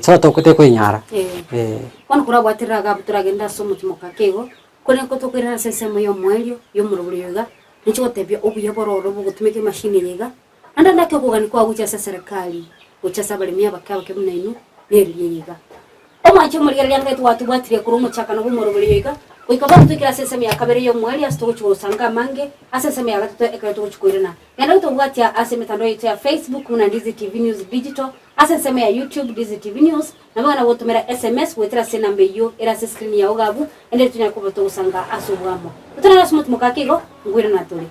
solar tokoenyara eh. Bono korabwaterere iga abwo toragende ase omotimoka ake igo, korende nko tokoirana ase ensemo ya omoerio ya omorobori oyo iga, ninche gotebia obuya bore ororo bogotumeka emachine eye iga, Naende naki okogania kwao gochia ase eserekari, gochia ase abaremi abake abake buna inwe, neriria eye iga. Omwanche omorigereria anga twatobwatirie korwa omochakano bw'omoroberi oyo iga, goika bono toikire ase ensemo ya kabere y'omoerio ase togochia gosanga amange ase ensemo ya gatato ekero togochia koirana. Genda gotobwatia ase emetandao yaito ya Facebook buna Ndizi TV News Digital, ase ensemo ya YouTube Ndizi TV News, nabo genda gotomera SMS goetera ase enamba eyio ere ase escreen yao iga abwo, naende tonyare koba togosanga ase oboamo. Totenene ase omotimoka ake igo, nkoirana tore.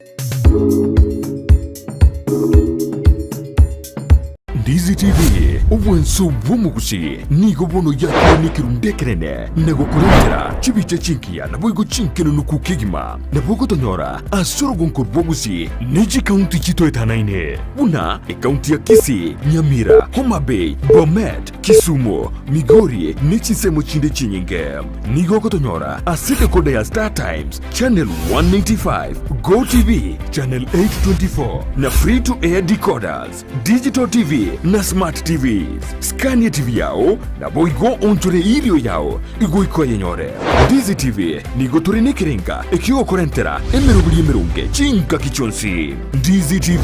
Ndizi TV, obwanso bw'omogusi, nigo bono yakire nekerundu ekenene na gokorentera chibicha chingiya naboigo chinkenenuku kegima. Nabo ogotonyora ase orogonko rw'ogusi ne chikaunti chitoetanaine buna ekaunti ya Kisii, Nyamira, Homa Bay, Bomet, Kisumu, Migori ne chinsemo chinde chinyinge. Nigo ogotonyora ase decoder ya Star Times, Channel 195, Go TV, Channel 824 na Free to Air decoders, Digital TV na Smart TVs. Scania TV yao naboigo onchore irio yao igoika oyenyore. Ndizi TV nigo tore nekerenga ekiogokorentera emeroberi emeronge chingaki chionsi. Ndizi TV,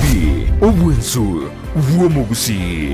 obwensu bw'omogusii.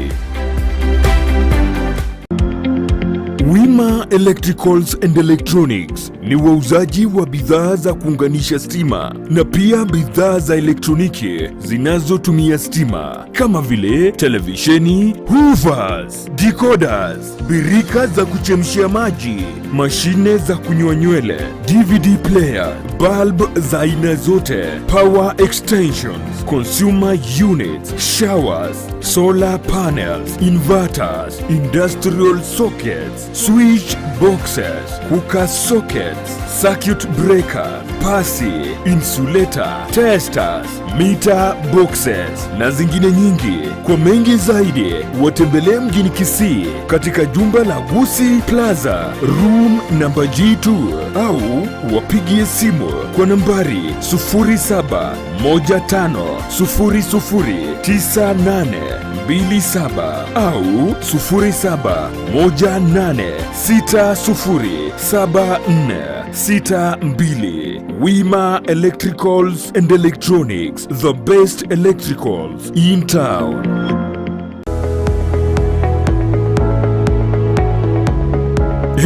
Wima Electricals and Electronics ni wauzaji wa bidhaa za kuunganisha stima na pia bidhaa za elektroniki zinazotumia stima kama vile televisheni, hoovers, decoders, birika za kuchemshia maji, mashine za kunyoa nywele, DVD player, bulb za aina zote, power extensions, consumer units, showers, solar panels, inverters, industrial sockets, switch boxes, cooker sockets, circuit breaker, pasi, insulator, testers, meter boxes na zingine nyingi. Kwa mengi zaidi, watembelee mjini Kisii katika jumba la Gusii Plaza, room namba G2 au wapigie simu kwa nambari 0715009827 au 0718607462. Wima Electricals and Electronics, the best electricals in town.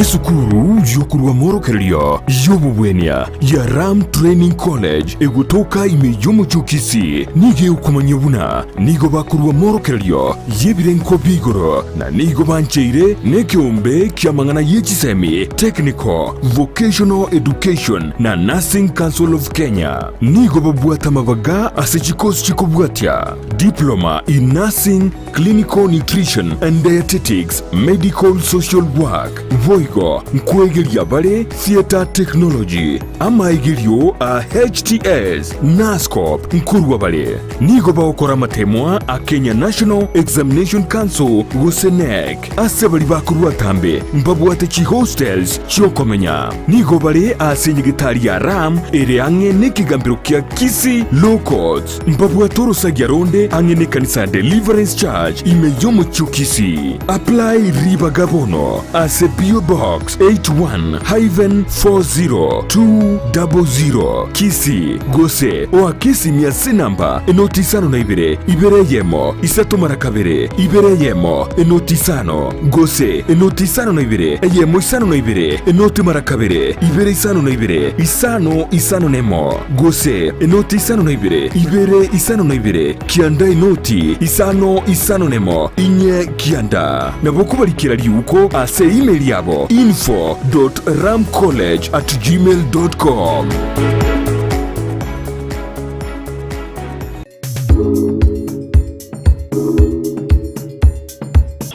Esukuru y'okorwa amorokererio y'obobwenia ya Ram Training College egotoka ime y'omochie o Kisii nigo egokomanyia buna nigo bakorwa amorokererio y'ebirengo bia igoro na nigo bancheire nekeombe ki'amang'ana ye chisemi, Technical, Vocational Education na Nursing Council of Kenya. Nigo babwate amabaga ase chikosi chikobwatia, Diploma in Nursing, Clinical Nutrition and Dietetics, Medical Social Work, boigo nkwegeria bare Theatre Technology, amaegerio a HTS, Nuscop nkorwa bare. Nigo bagokora amatemwa a Kenya National Examination Council gose KNEC. Ase baria bakorwa atambe mbabwate chihostels chi'okomenya. Nigo bare ase enyegetari ya Ram ere ang'e nekegambero kia Kisii Law Courts. Mbabwate orosagia ronde ang'e nekanisa ya Deliverance Church ime y'omochie o Kisii. Apply ribaga bono ase PO Box. Box 81 hyphen 40200 Kisii gose oake esimi ase enamba enoti isano na ibere, ibere eyemo, isato mara kabere, ibere eyemo, enoti isano, gose enoti isano na ibere, eyemo isano na ibere, enoti mara kabere, ibere isano na ibere, isano isano na emo, gose enoti isano na ibere, ibere isano na ibere, kianda enoti isano isano na emo, inye kianda. Nabo okobarikera riuko ase email yabo info dot ramcollege at gmail dot com.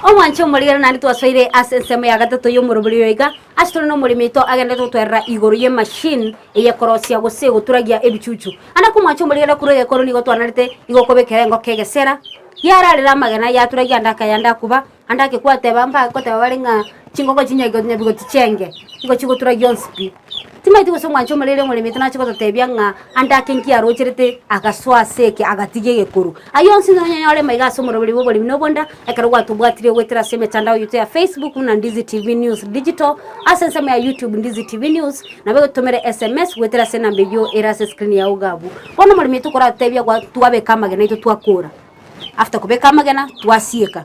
Omwanche omorigere naende twasoire ase ensemo ya gatato y'omorobori oyo iga, ase tore nomoremi oito agenderete gotwerera igoro y'emachine eyekorosia gose egoturagia ebichuchu. Ande komwancha omorigere korwa egekoro nigo twanarete igo okobekera engoko egesera, yararera amagena yaturagia ande akaya ande akuba, ande ake kwateba mpaka goteba bare ng'a chingoko chinyagigoti nyabigoti chienge, nigo chigoturagia onsi pi. Timanyeti gose omwancha omoriri omoremi oito nache gototebia ng'a ande ake nki arocherete agasoa ase eke agatiga egekoro. Ayio onsi nonyanyore maiga ase omoroberi bwa oboremi na obonda, ekero gwatobwatirie goetera ase emetandao yaito ya Facebook buna Ndizi TV News Digital, ase ensemo ya YouTube Ndizi TV News, nabo egotomere SMS goetera ase enamba eyio ere ase escreen yao iga abwo. Bono omoremi oito koratotebia gwa twabeka amagena aito twakora, after kobeka amagena twasieka,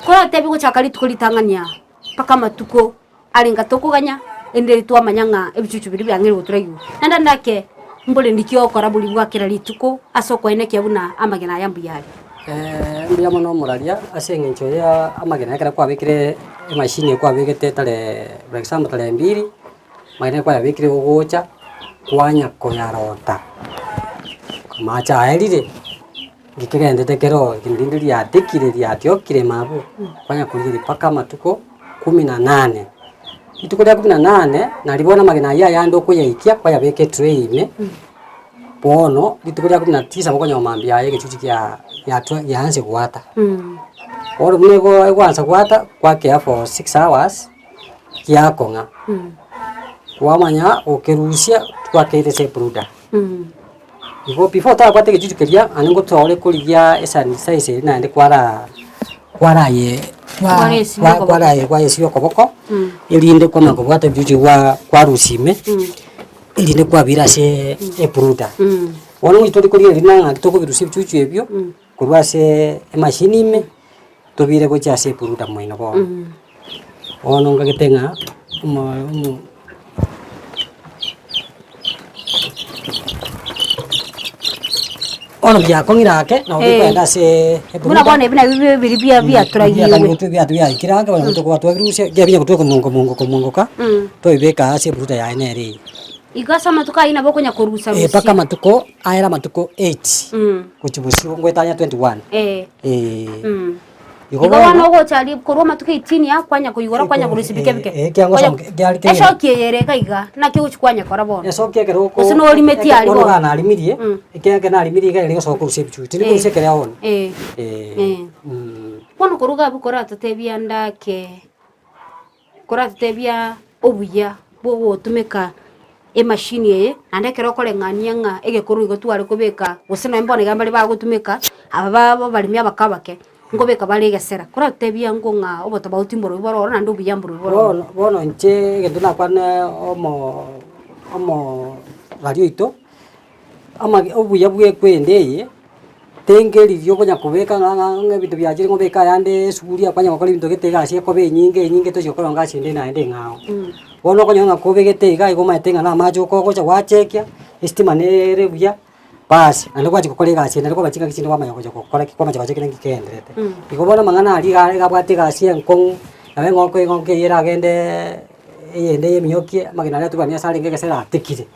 koratotebia gochaka rituko ritang'ani aa mpaka amatuko arenge tokoganya ende twamanya ng'a ebichuchu biria biang'eire goturagigwa. Naende ande ake mborendi ki ogokora boria bwa kera rituko ase okoenekia buna amagena aya mbuya are? Mbuya mono omoraria ase eng'encho ya amagena ekero kwabekire emashini kwabegete tarehe for example tarehe mbiri, Amagena kwayabekire gogocha, kwanya koyarota, amache aerire, ngekegendete kero rinde riatekire riatiokire ime abwo, kwanya korigereria mpaka amatuko kumi na nane. Rituko ria kumi na nane, nario bono amagena aywo ayande okoyaikia kwayabeka etray ime, bono rituko ria kumi na tisa bokonyora mambia yaye egechuchu kia giatwa giansia goata. Bono buna ego egoansa goata, gwakea for six hours. giakong'a, kwamanya gokerusia twakeire ase ebruda. Igo before otarabwata egechuchu keria, naende ngotore korigia esanitizer eria naende kwara kwaraye Kwaresibia okoboko. kwaraye kwayesibia okoboko, erinde kwamanya kobwata ebichuchu gwa kwarusia ime, erinde kwabira ase ebruda. Bono ngochi tori korigereria ng'a ng'aki tokobirusia ebichuchu ebio, korwa ase emashini ime. Tobire gochia ase eburuda moino bono. Bono ngagete ng'a omo omo bono biakong'ire ake nabo bikoenda ase Buna bono ebi nabio bibe biri bia biaturagiwe. Biatu biaikire ange bono tokoba twabirusia ekiagera binya gotwa komongo mongo komongoka, twabibeka ase eburuda yaye nere eyio. Igo ase amatuko ayio nabo okonya korusa rusia. Mpaka amatuko aere amatuko eight, gochia bosio ngoetania 21. Igo bono ogocha aria korwa amatuko 18 aa kwanya koigora kwanya korusia bike bike. Esoki eye ere iga iga, naki ogochia kwanya kora bono? Esoki ekero oko Gose norimetie aria bono iga narimirie, ekiagera narimirie iga ere gosoka korusia ebichuchu, tindi korusia ekere on. Bono korwa iga abwo koratotebia ndake. Koratotebia obuya bw'ogotumeka emashini eye, naende ekero okoreng'ania ng'a egekoro igo tware kobeka gose nonye bono iga mbare bagotumeka, aba ba abaremi abake abake, nkobeka bare egesera. Koratotebia nko ng'a obotofauti mborobwo bore ororo naende obuya mborobwo bore ororo. Bono bono inche egento nakwane omo omo baria oito, amage obuya bwa ekwende eye. Tengeri riria okonya kobeka ng'a ng'a ng'a ebinto biachire ng'a obeke ayande esuguria kwanya gokora ebinto gete egasi ekoba enyinge enyinge tochi gokora egasi ende naende eng'ao. Bono okonyora ng'a kobegete iga igo omanyete ng'a na amache okogocha gwachekia, estima nere buya, baas naende gwachia gokora egasi ende naende kwaba chingaki chinde kwamanya gocha gokora ki kwamanya gochia kera nki kegendererete. Igo bono amang'ana aria iga iga abwate egasi enkong'u, nabo eng'oko eng'oko eywo eragendeee. Eyende y'eminyoki, amagena aria atubani ase arenge egesera atekire.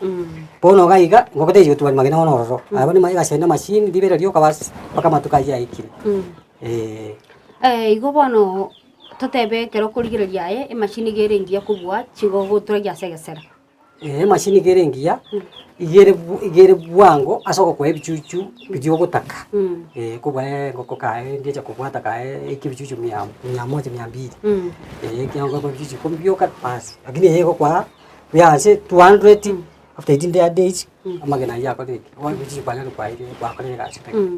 Bono iga iga, ngoko teiyo gotubani magena bono ororo. Aya bono egasi ende emashini, ribere rioka bas, mpaka amatuko ayio aikire. Eh. Igo bono totebe ekero okorigereria aye, emashini iga ere engiya kobua chigogotoragia ase egesera. Emashini iga ere engiya, iga ere bu iga ere bwango ase ogokoa ebichuchu biria ogotaka, kobua engoko kaye ngecha kobwata kaye eke ebichuchu mia mia moja mia mbili, ekiagera okobua ebichuchu ikomi bioka baas, lakini eye egokoa bianse 200 after 18 day days, amagena aywo akorire ki, bono ebichuchu kwanyora kwairire gwakorire egasi taiyo.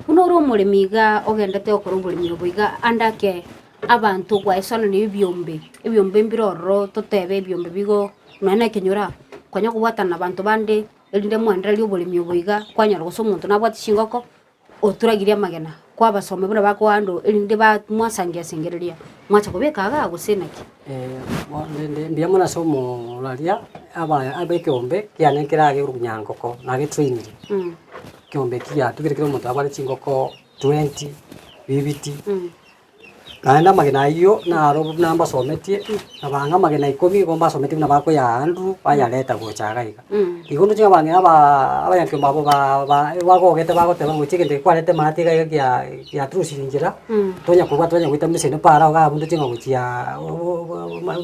Buna ore omoremi iga ogendete gokora oboremi obo iga ande ake. abanto gwaesanania ebiombe, ebiombe mbire ororo totebe ebiombe bigo nonya na ekenyoro aa, konya kobwatana na abanto bande erinde mwendererie oboremi obo iga, kwanyora gose omonto nabwate chingoko, oturagirie amagena, kwabasomia buna bakohandle erinde ba mwasangia sengereria, mwacha kobeka igaa gose naki? Bono rende mbuya mono ase omoraria, aba abe ekeombe kiane nkere age korwa nyankoko, nagetrainire. Ekeombe eki giatugire kera omonto abwate chingoko twenty, fifty, naende amagena ayio naro buna mbasometie, nabang'a amagena ikomi igo mbasometie buna bakoyahandle bayareta gocha iga iga. Igo ndoche abang'ina abaa abanyakiombe abwo ba ba bagogete bagoteba ngochia egento eke kwarete maate iga iga kia giaturusirie nchera, tonya kobua tonya goita meseno para iga abwo ndoche ng'a gochiaa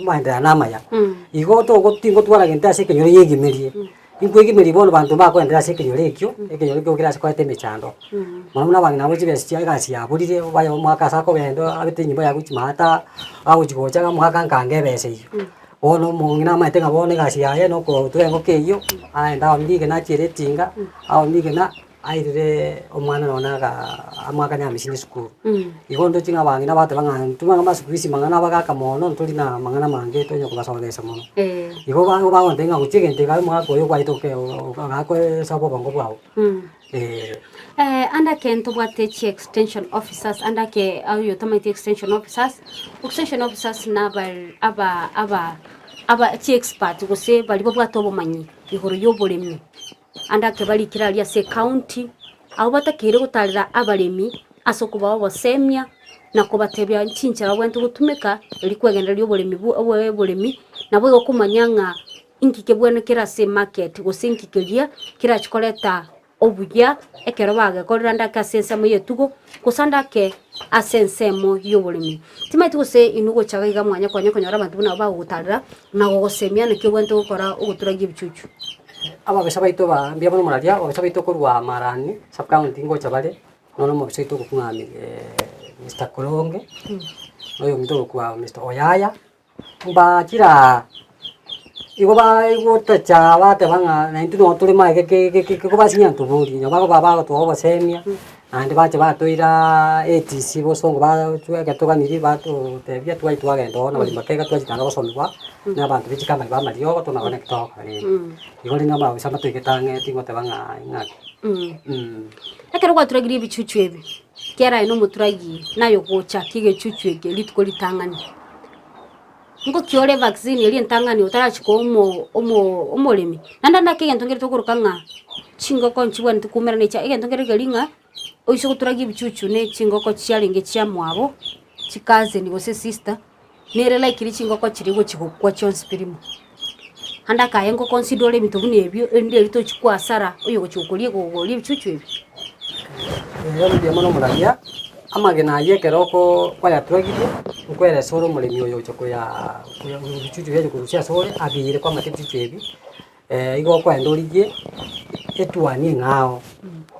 maendeleo na amaya. Igo togo tingotwara gento ase ekenyoro yegimerie. Inkwegimeria bono banto mbakoenderera ase ekenyoro ekio, ekenyoro ekio kere ase koreta emechando. Mono buna abang'ina abwo chibesa chia egasi yaborire, obaye omwaka ase akogenda abete enyomba yaye gochia maata, agochi gocha iga omwaka nkange ebesa eywo. Bono omong'ina amaete ng'a bono egasi yaye na okotura engoko eywo, aende aonie rigena achiere etinga, aonie rigena. Airire omwana nonya naga amoakane amisini esukuru. Igo ndoche ng'a abang'ina bateba ng'a intwe buna amasukuru mang'ana abagaka mono ntori na amang'ana amange tonya kobasomesa mono. Igo ba bagontebia ng'a gochia egento eke omogaka oyo kwaete oke gakoesabu obongo bwao eh. Ande ake ntobwate chi extension officers, ande ake oyo otamanyeti extension officers, extension officers na aba aba aba aba chi expert gose baria babwate obomanyi igoro ya oboremi. Ande ake barikire aria ase ecounty, abwo batakeire gotarera abaremi ase okobaa obosemia na kobatebia chinchera babwenerete gotumeka erio kwegendereria oboremi bwo obo oboremi, nabo igo okomanya ng'a inki kebwenerete kere ase emarket gose inki keria kerachi koreta obuya ekero bagekorire ande ake ase ensemo ya etugo, gose ande ake ase ensemo ya oboremi. Timanyeti gose inwe gocha iga iga mwanya konya konyora abanto buna abwo bagogotarera na gogosemia naki obwenerete gokora ogoturagia ebichuchu. Ababisa baito ba mbuya mono moraria, ababisa baito korwa Marani sub county ngocha bare, nonya omobisa oito okokwa ng'a Mister Koronge, na oyominto ogokwa Mister Oyaya, mbachire aa, igo bagotacha bateba ng'a naintwe noo tore magega ke ke ke kobasinya ntoborie, nabo bagoba bagotoa obosemia, naende bacha batoiraaa ATC bosongo batweka toganirie batotebia twachia twagenda oo na baria bakega twachia naende gosomiwa. Na abanto be chikamani b'amariogo tona naki togokora rende. Igo rende amaabisa mbatoigete ang'e tingoteba ng'a ing'aki. Ekero gwaturagirie ebichuchu ebi, kera aye nomoturagi naye ogochakia egechuchu eke rituko ritang'ani, ngoki ore evaccine eria entang'ani otarachia koa omo omo omoremi, naende naki egento nkere tokoroka ng'a chingoko nchibwenerete koumerana echa egento nkere keri ng'a oise goturagia ebichuchu ne chingoko chiarenge chiamwabo, chicousin gose sister. Nere likely chingoko chiria gochia gokwa chionsi pi rimo. Ande akaye engoko nsidore ebinto buna ebio erinde erio tochia koasara oyogochia gokoria gogoria ebichuchu ebi. Eeh mbuya mono omoraria, amagena ayio ekero oko kwayaturagirie, nkweresa ore omoremi oyo ogocha koyaa koya ebichuchu biaye korusia ase ore abiire kwamate ebichuchu ebi, igo okoenda origie etuani eng'ao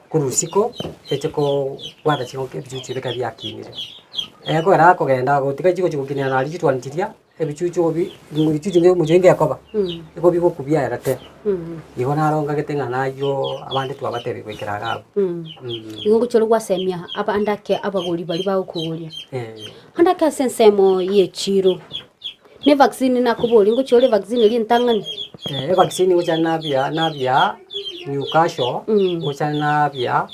korwa isiko eche kobwata chingoko ebichuchu ebi ekero biakinire. Ekogera akogenda gotiga chigochi gokinera naria chituani chiria, ebichuchu obi ebichuchu nge omochie ngekoba, igo bigokubia ere te. Igo narongagete ng'a naywo abande twabatebia goikera iga abwo. Igo ngochia ore gwasemia abande ake abagori baria bagokogoria. Ande ake ase ensemo ya echiro. Ne evaccine nakoboria ngochia ore evaccine eria entang'ani? Evaccine ngocha nabia nabia Newcastle, ngocha nabia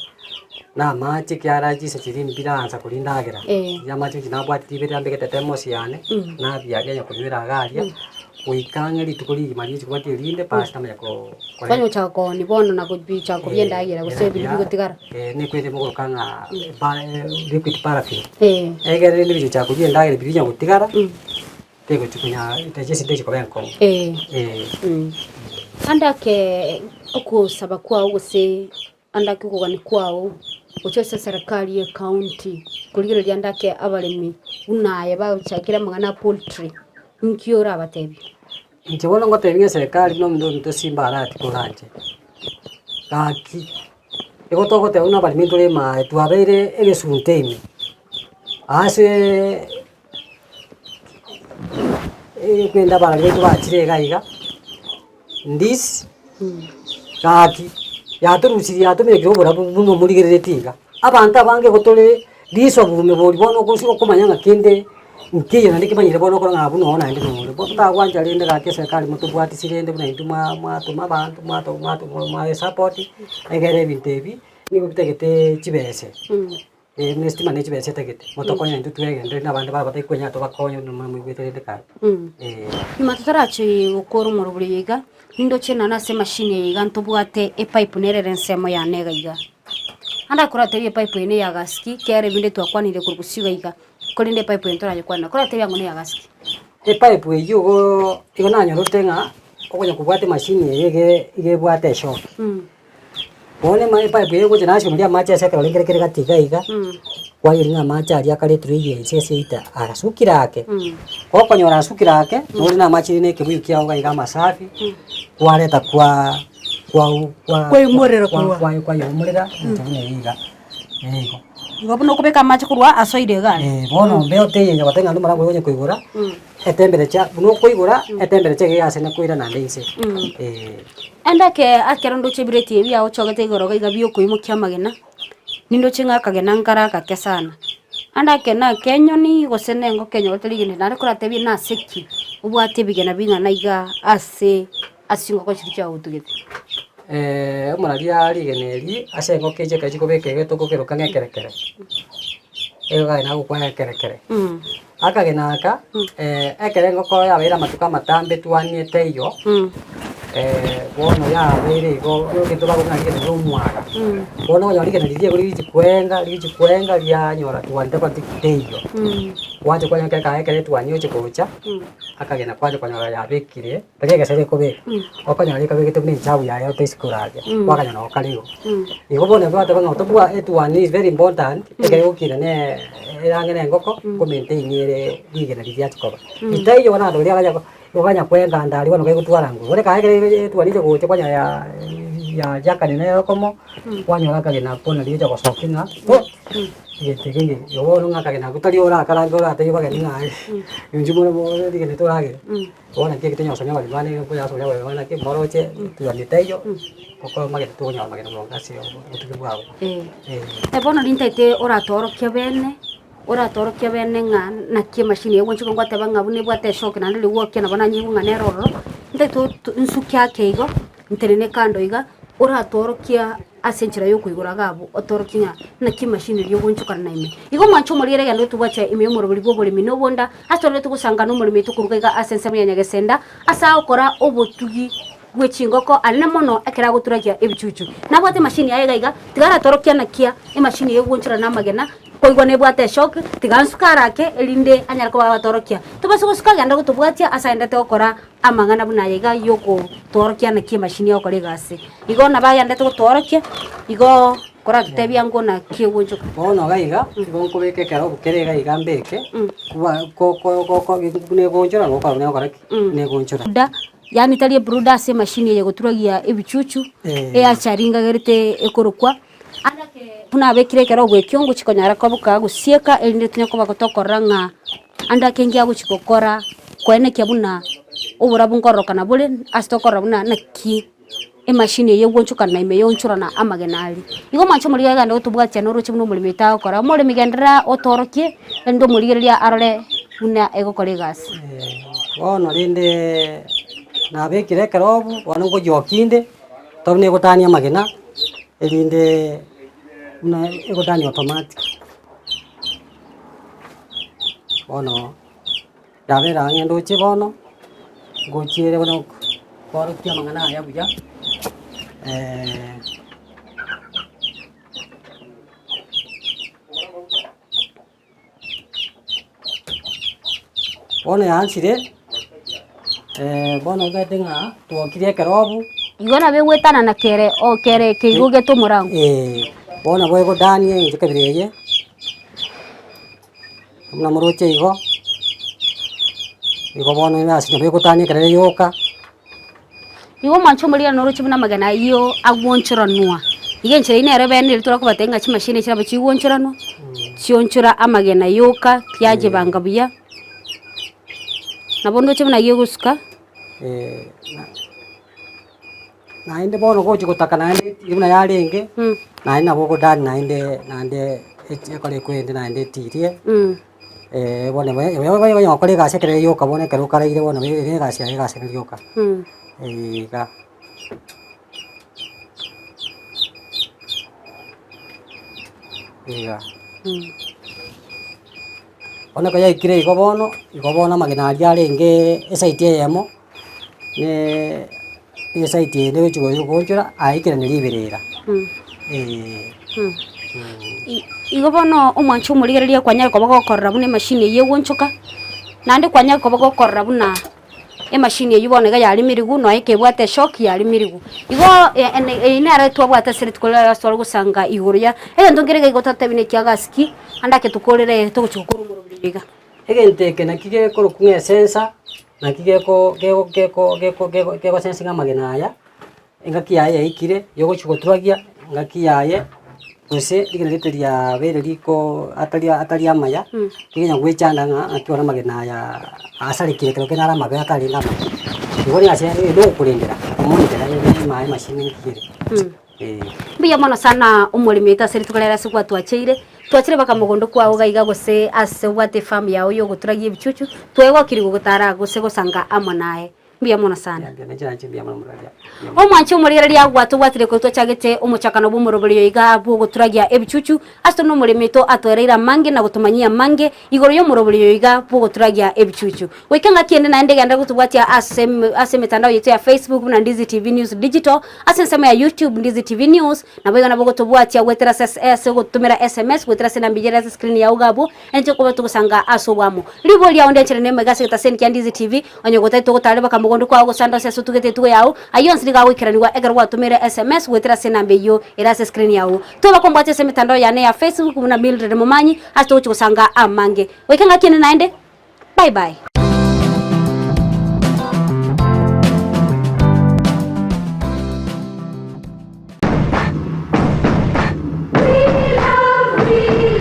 na amache ekiagera chinsa chiria mbiraansa koria endagera, riria amache inche nabwate riberera mbegete thermos yane, nabia rianya konywera iga aria, goika ang'e rituko rigima rigochi kobwatia erinde basi namanya ko Kwanya gochaka koonia bono na gochaka koria endagera gose ebiria bigotigara. Nekwete mogoroka ng'a liquid paraffin. Ekero rende bigochaka koria endagera biria binya gotigara, tegochi konya digestion tegochi koba enkong'u. Ande ake okosaba kwao gose ande ake okogania kwao gochia ase eserekari ye county korigereria ande ake abaremi buna aye bagochakire amang'ana a poultry, inki orabatebie? Inche bono ngotebia ng'a eserekari buna omonto ominto Simba arati koranche, gaki igo togoteba buna abaremi ntore ime twabeire egesunte ime, ase ekwenda abarari baito bachire iga iga, ndisi gaki yatorusirie yatoberekire oborabu buna omorigereretie iga. Abanto abange igo tore risobume bori bono okosi okomanya ng'a kende. Nkeiyo naende kemanyire bono okora ng'a abwo noo naende nore. Bono tagwancha rende gaki eserekari motobwatisi rende buna intwe mwa mwatoma abanto mwato mwato mwaesupport, egere ebinto ebi, nigo bitagete chibese. Buna estima ne chibesa etagete, motokonye intwe twegende na abande bare batari kwenyara tobakonye buna moigwete rende kare. Nyuma totarachie gokora omorobori oyo iga, nindoche nonye ase emashini eye iga ntobwate epipe nere ere ensemo yane iga iga. Ande akoratebie epipe eye neya gasi ki, kero ebinde twakwanire korwa gusii iga iga, korende epipe eye ntorayekwanera, koratebie ang'o neya gasi ki? Epipe eyio igo igo nanyorete ng'a okonya kobwata emashini eye iga iga ebwate eshoki. Bono ema epipe eye egocha nasimori amache ase ekerore kere kere gati iga iga, kwayeria ng'a amache aria akaretirwe eywo inse ase eita agasukire ake, gokonyora asukire ake, nore na amache na ekebuyu kiago iga iga amasafi, kwareta kwa kwau kwa Kwaimorera korwa. kwa kwayeumorera enchera buna eye iga, eh igo. Igo buna okobeka amache korwa asoire iga aria. Eh, bono mbeo teiyo goteba ng'a nomoro onya koigora, etemperature buna okoigora, etemperature iga egase nakoira naende inse, eh. Endake ekero ndoche ebireti ebi biagochogete igoro iga iga biokoimokia amagena, nindoche ng'a akagena nkare agake sana. Ande ake na akenyoni gose na engoko enyorete rigena naende koratebie nase ki obwate ebigena bing'ana iga ase ase chingoko chiria chiagotugete. Omoraria rigena eri ase engoko echi ekero chikobeka iga tokokeroka ng'a ekerekere, egokagena agokwana ekerekere. Akagena aka, ekero engoko yabeire amatuko amatambe twanie teiyo, bono yabeire igo egento bagokwana rigena ria omwaga. Bono okonyora rigena riria igo rigochi kwenga rigochi kwenga rianyora twani tabwati teiyo. Gwacha kwanyora ekero ekae ekero etwani egochi gocha, akagena kwacha konyora yabekire, tari egesero ekobeka, okonyora ekabegete buna echabu yaye otaisi koraria, kwakanya noo kare igo. Igo bono nabo twateba ng'a tobua etwani is very important, ekero egokina ne erange na engoko, ko maintain ere rigena riria riachia koba. Ritaiyo bono abanto baria baganya baganya koenganda aria bono kegotwara nguru, bono ekae ekere etwani eche gocha kwanyora ya yajakani nere okomo, kwanyora akagena bono rigocha gosokia ng'a egento eke ng'e igo bono ng'a akagena akwo tari orakarange oratebie bageni ng'a inchuo more more rigena toragere. Bono naki ekio tonyara gosomia abaremi bane konya gosomia abaremi bane naki moroche etwani teiyo, gokora amagena tokonyora amagena mono ase obotuki bwabo. Eh. Bono nintaete oratorokia bene, oratorokia bene ng'a naki emashini eye gwancha goteba ng'a buna ebwate eshoki naende rigwokia nabo nanyigwe ng'a nere ororo, ntaete oto nsuke ake igo, ntenene kando iga, oratorokia ase enchera ya okoigora iga abwo, otorokie ng'a naki emashini eria ogoonchokana na ime. Igo omwanche omorigere egento tobwache ime y'omorobori bw'oboremi na obonda, ase tororete togosanga nomoremi oito koruga iga ase ensemo ya Nyagesenda, ase agokora obotugi bwe chingoko anene mono ekero agoturagia ebichuchu. Nabwate emashini yaye iga iga, tiga aratorokia nakia emashini eye egoonchorana na amagena, koigwa nebwate eshock, tiga nsuke arake erinde anyare koba agatorokia. Tobase gosuka genda gotobwatia ase aendete gokora amang'ana buna aya iga yogotworokia naki emashini egokora egasi. Igo nabo agendete gotworokia, igo koratotebia ng'o naki egoonchoka. Bono iga iga, nigo nkobeka ekerogo kere iga iga mbeke, kuba ko ko ko buna egoonchora nabo okora buna egokora ki? Buna egoonchora. Buda, yaani tari ebruda ase emashini eye egoturagia ebichuchu, eachari ngagerete ekorokwa, ande ake buna abekire ekerogo ekio ngochi konyara koboka gosieka erinde tonya koba tokorora ng'a ande ake ngiagochi gokora koenekia buna oborabu nkororokana bore ase tokorora buna naki emashini eye egoonchokana ime yoonchorana amagena aria. Igo omwancho omorigia agende gotobwatia noroche buna omoremi oito agokora, omoremi genderera otorokie erinde omorigereria arore buna egokora egasi. Bono rende nabekire ekerobu, bono nkoyokia inde, tobe negotania amagena, erinde buna egotania automatic. Bono yabera ang'e ndoche bono, ngochiere bono kworokia amang'ana aya buya. Bono yaansire, bono omanyete ng'a twokire ekerobu. Igo nabo egwetanana kere o kere keigo gete omorango. Bono nabo egodania enche kabere eye, buna moroche igo, igo bono egasi nabo egotania ekero ere yoka. Igo omwancho omorigia noroche buna amagena ayio agwonchoranwa. Iga enchera eyio nere bene eria torakobatebia ng'a chimashini echi nabo chigwonchoranwa, chionchora amagena yoka kiachebanga buya, nabo ndoche buna gegosuka. Naende bono gochi gotaka naende etiri buna yarenge, naende nabo ogodani naende naende ekore ekwende naende etirie. Bono onye gokora egasi ekero yoka bono ekero okaraire bono ere egasi yaye egasi ere rioka, iga. Iga. Bono ekero yaikire igo bono, igo bono amagena aria arenge esaiti eyemo, ne esaiti ende ogochi goonchora aikerane riberera. Igo bono omwancho omorigereria kwanyare koba gokorora buna emashini eywo egoonchoka, naende kwanyare koba gokorora buna emashini eywo bono iga yaremirigwe nonya ekebwate eshock yaremirigwe. Igo eye nere twabwate ase rituko riaye ase tware gosanga igoro ya egento nkere iga igo totebi neki agasi ki, ande ake tokorere togochi gokora omorobio oyo iga. Egento eke naki gekorokwa ng'a esensor, naki geko gego geko geko gego gegosensinga amagena aya, engaki yaye yaikire yogochi goturagia, engaki yaye gose rigena rite riabeire rikoo atari atari amaya, riginya goechanda ng'a naki bono amagena aya asarekire ekero kende are amabe atarenge amaya. Igo riase ere ogokorendera, omonitore ere emashini nki ere eh. Mbuya mono sana omoremi oito ase rituko riaye ase gwatwacheire, twachire mpaka mogondo kwao iga iga gose ase obwate efarm yao ya ogoturagia ebichuchu, twegokire gogotara gose gosanga amo naye. Mbuya mono sana. Omwanche omorigereria gwatobwatire korwa twachagete omochakano bw'omoroberio iga bw'ogoturagia ebichuchu, ase tore nomoremi oito atoereire amange na gotomanyia amange igoro y'omoroberio oyo iga bw'ogoturagia ebichuchu. Goika engaki ende naende genda gotobwatia ase ase emetandao yaito ya Facebook buna Ndizi TV News Digital, ase ensemo ya YouTube Ndizi TV News, naboigo nabo gotobwatia goetera ase ase ogotomera SMS goetera ase enamba eyio ere ase escreen yao iga abwo, Inche nkoba togosanga ase oboamo. Riborio riao ndianchere nemaiga ase egetaseni kia Ndizi TV, onye gotari togotare baka mogondo kwao gose ande onsi ase otugete etugo yao, ayio onsi nigo agoikeranigwa ekero gwatomire SMS goetera ase enamba eyio ere ase escreen yao. Toba kombwatia ase emetandao yane ya Facebook buna Mildred Momanyi ase togochi gosanga amange. Goika engaki ende naende, bye bye.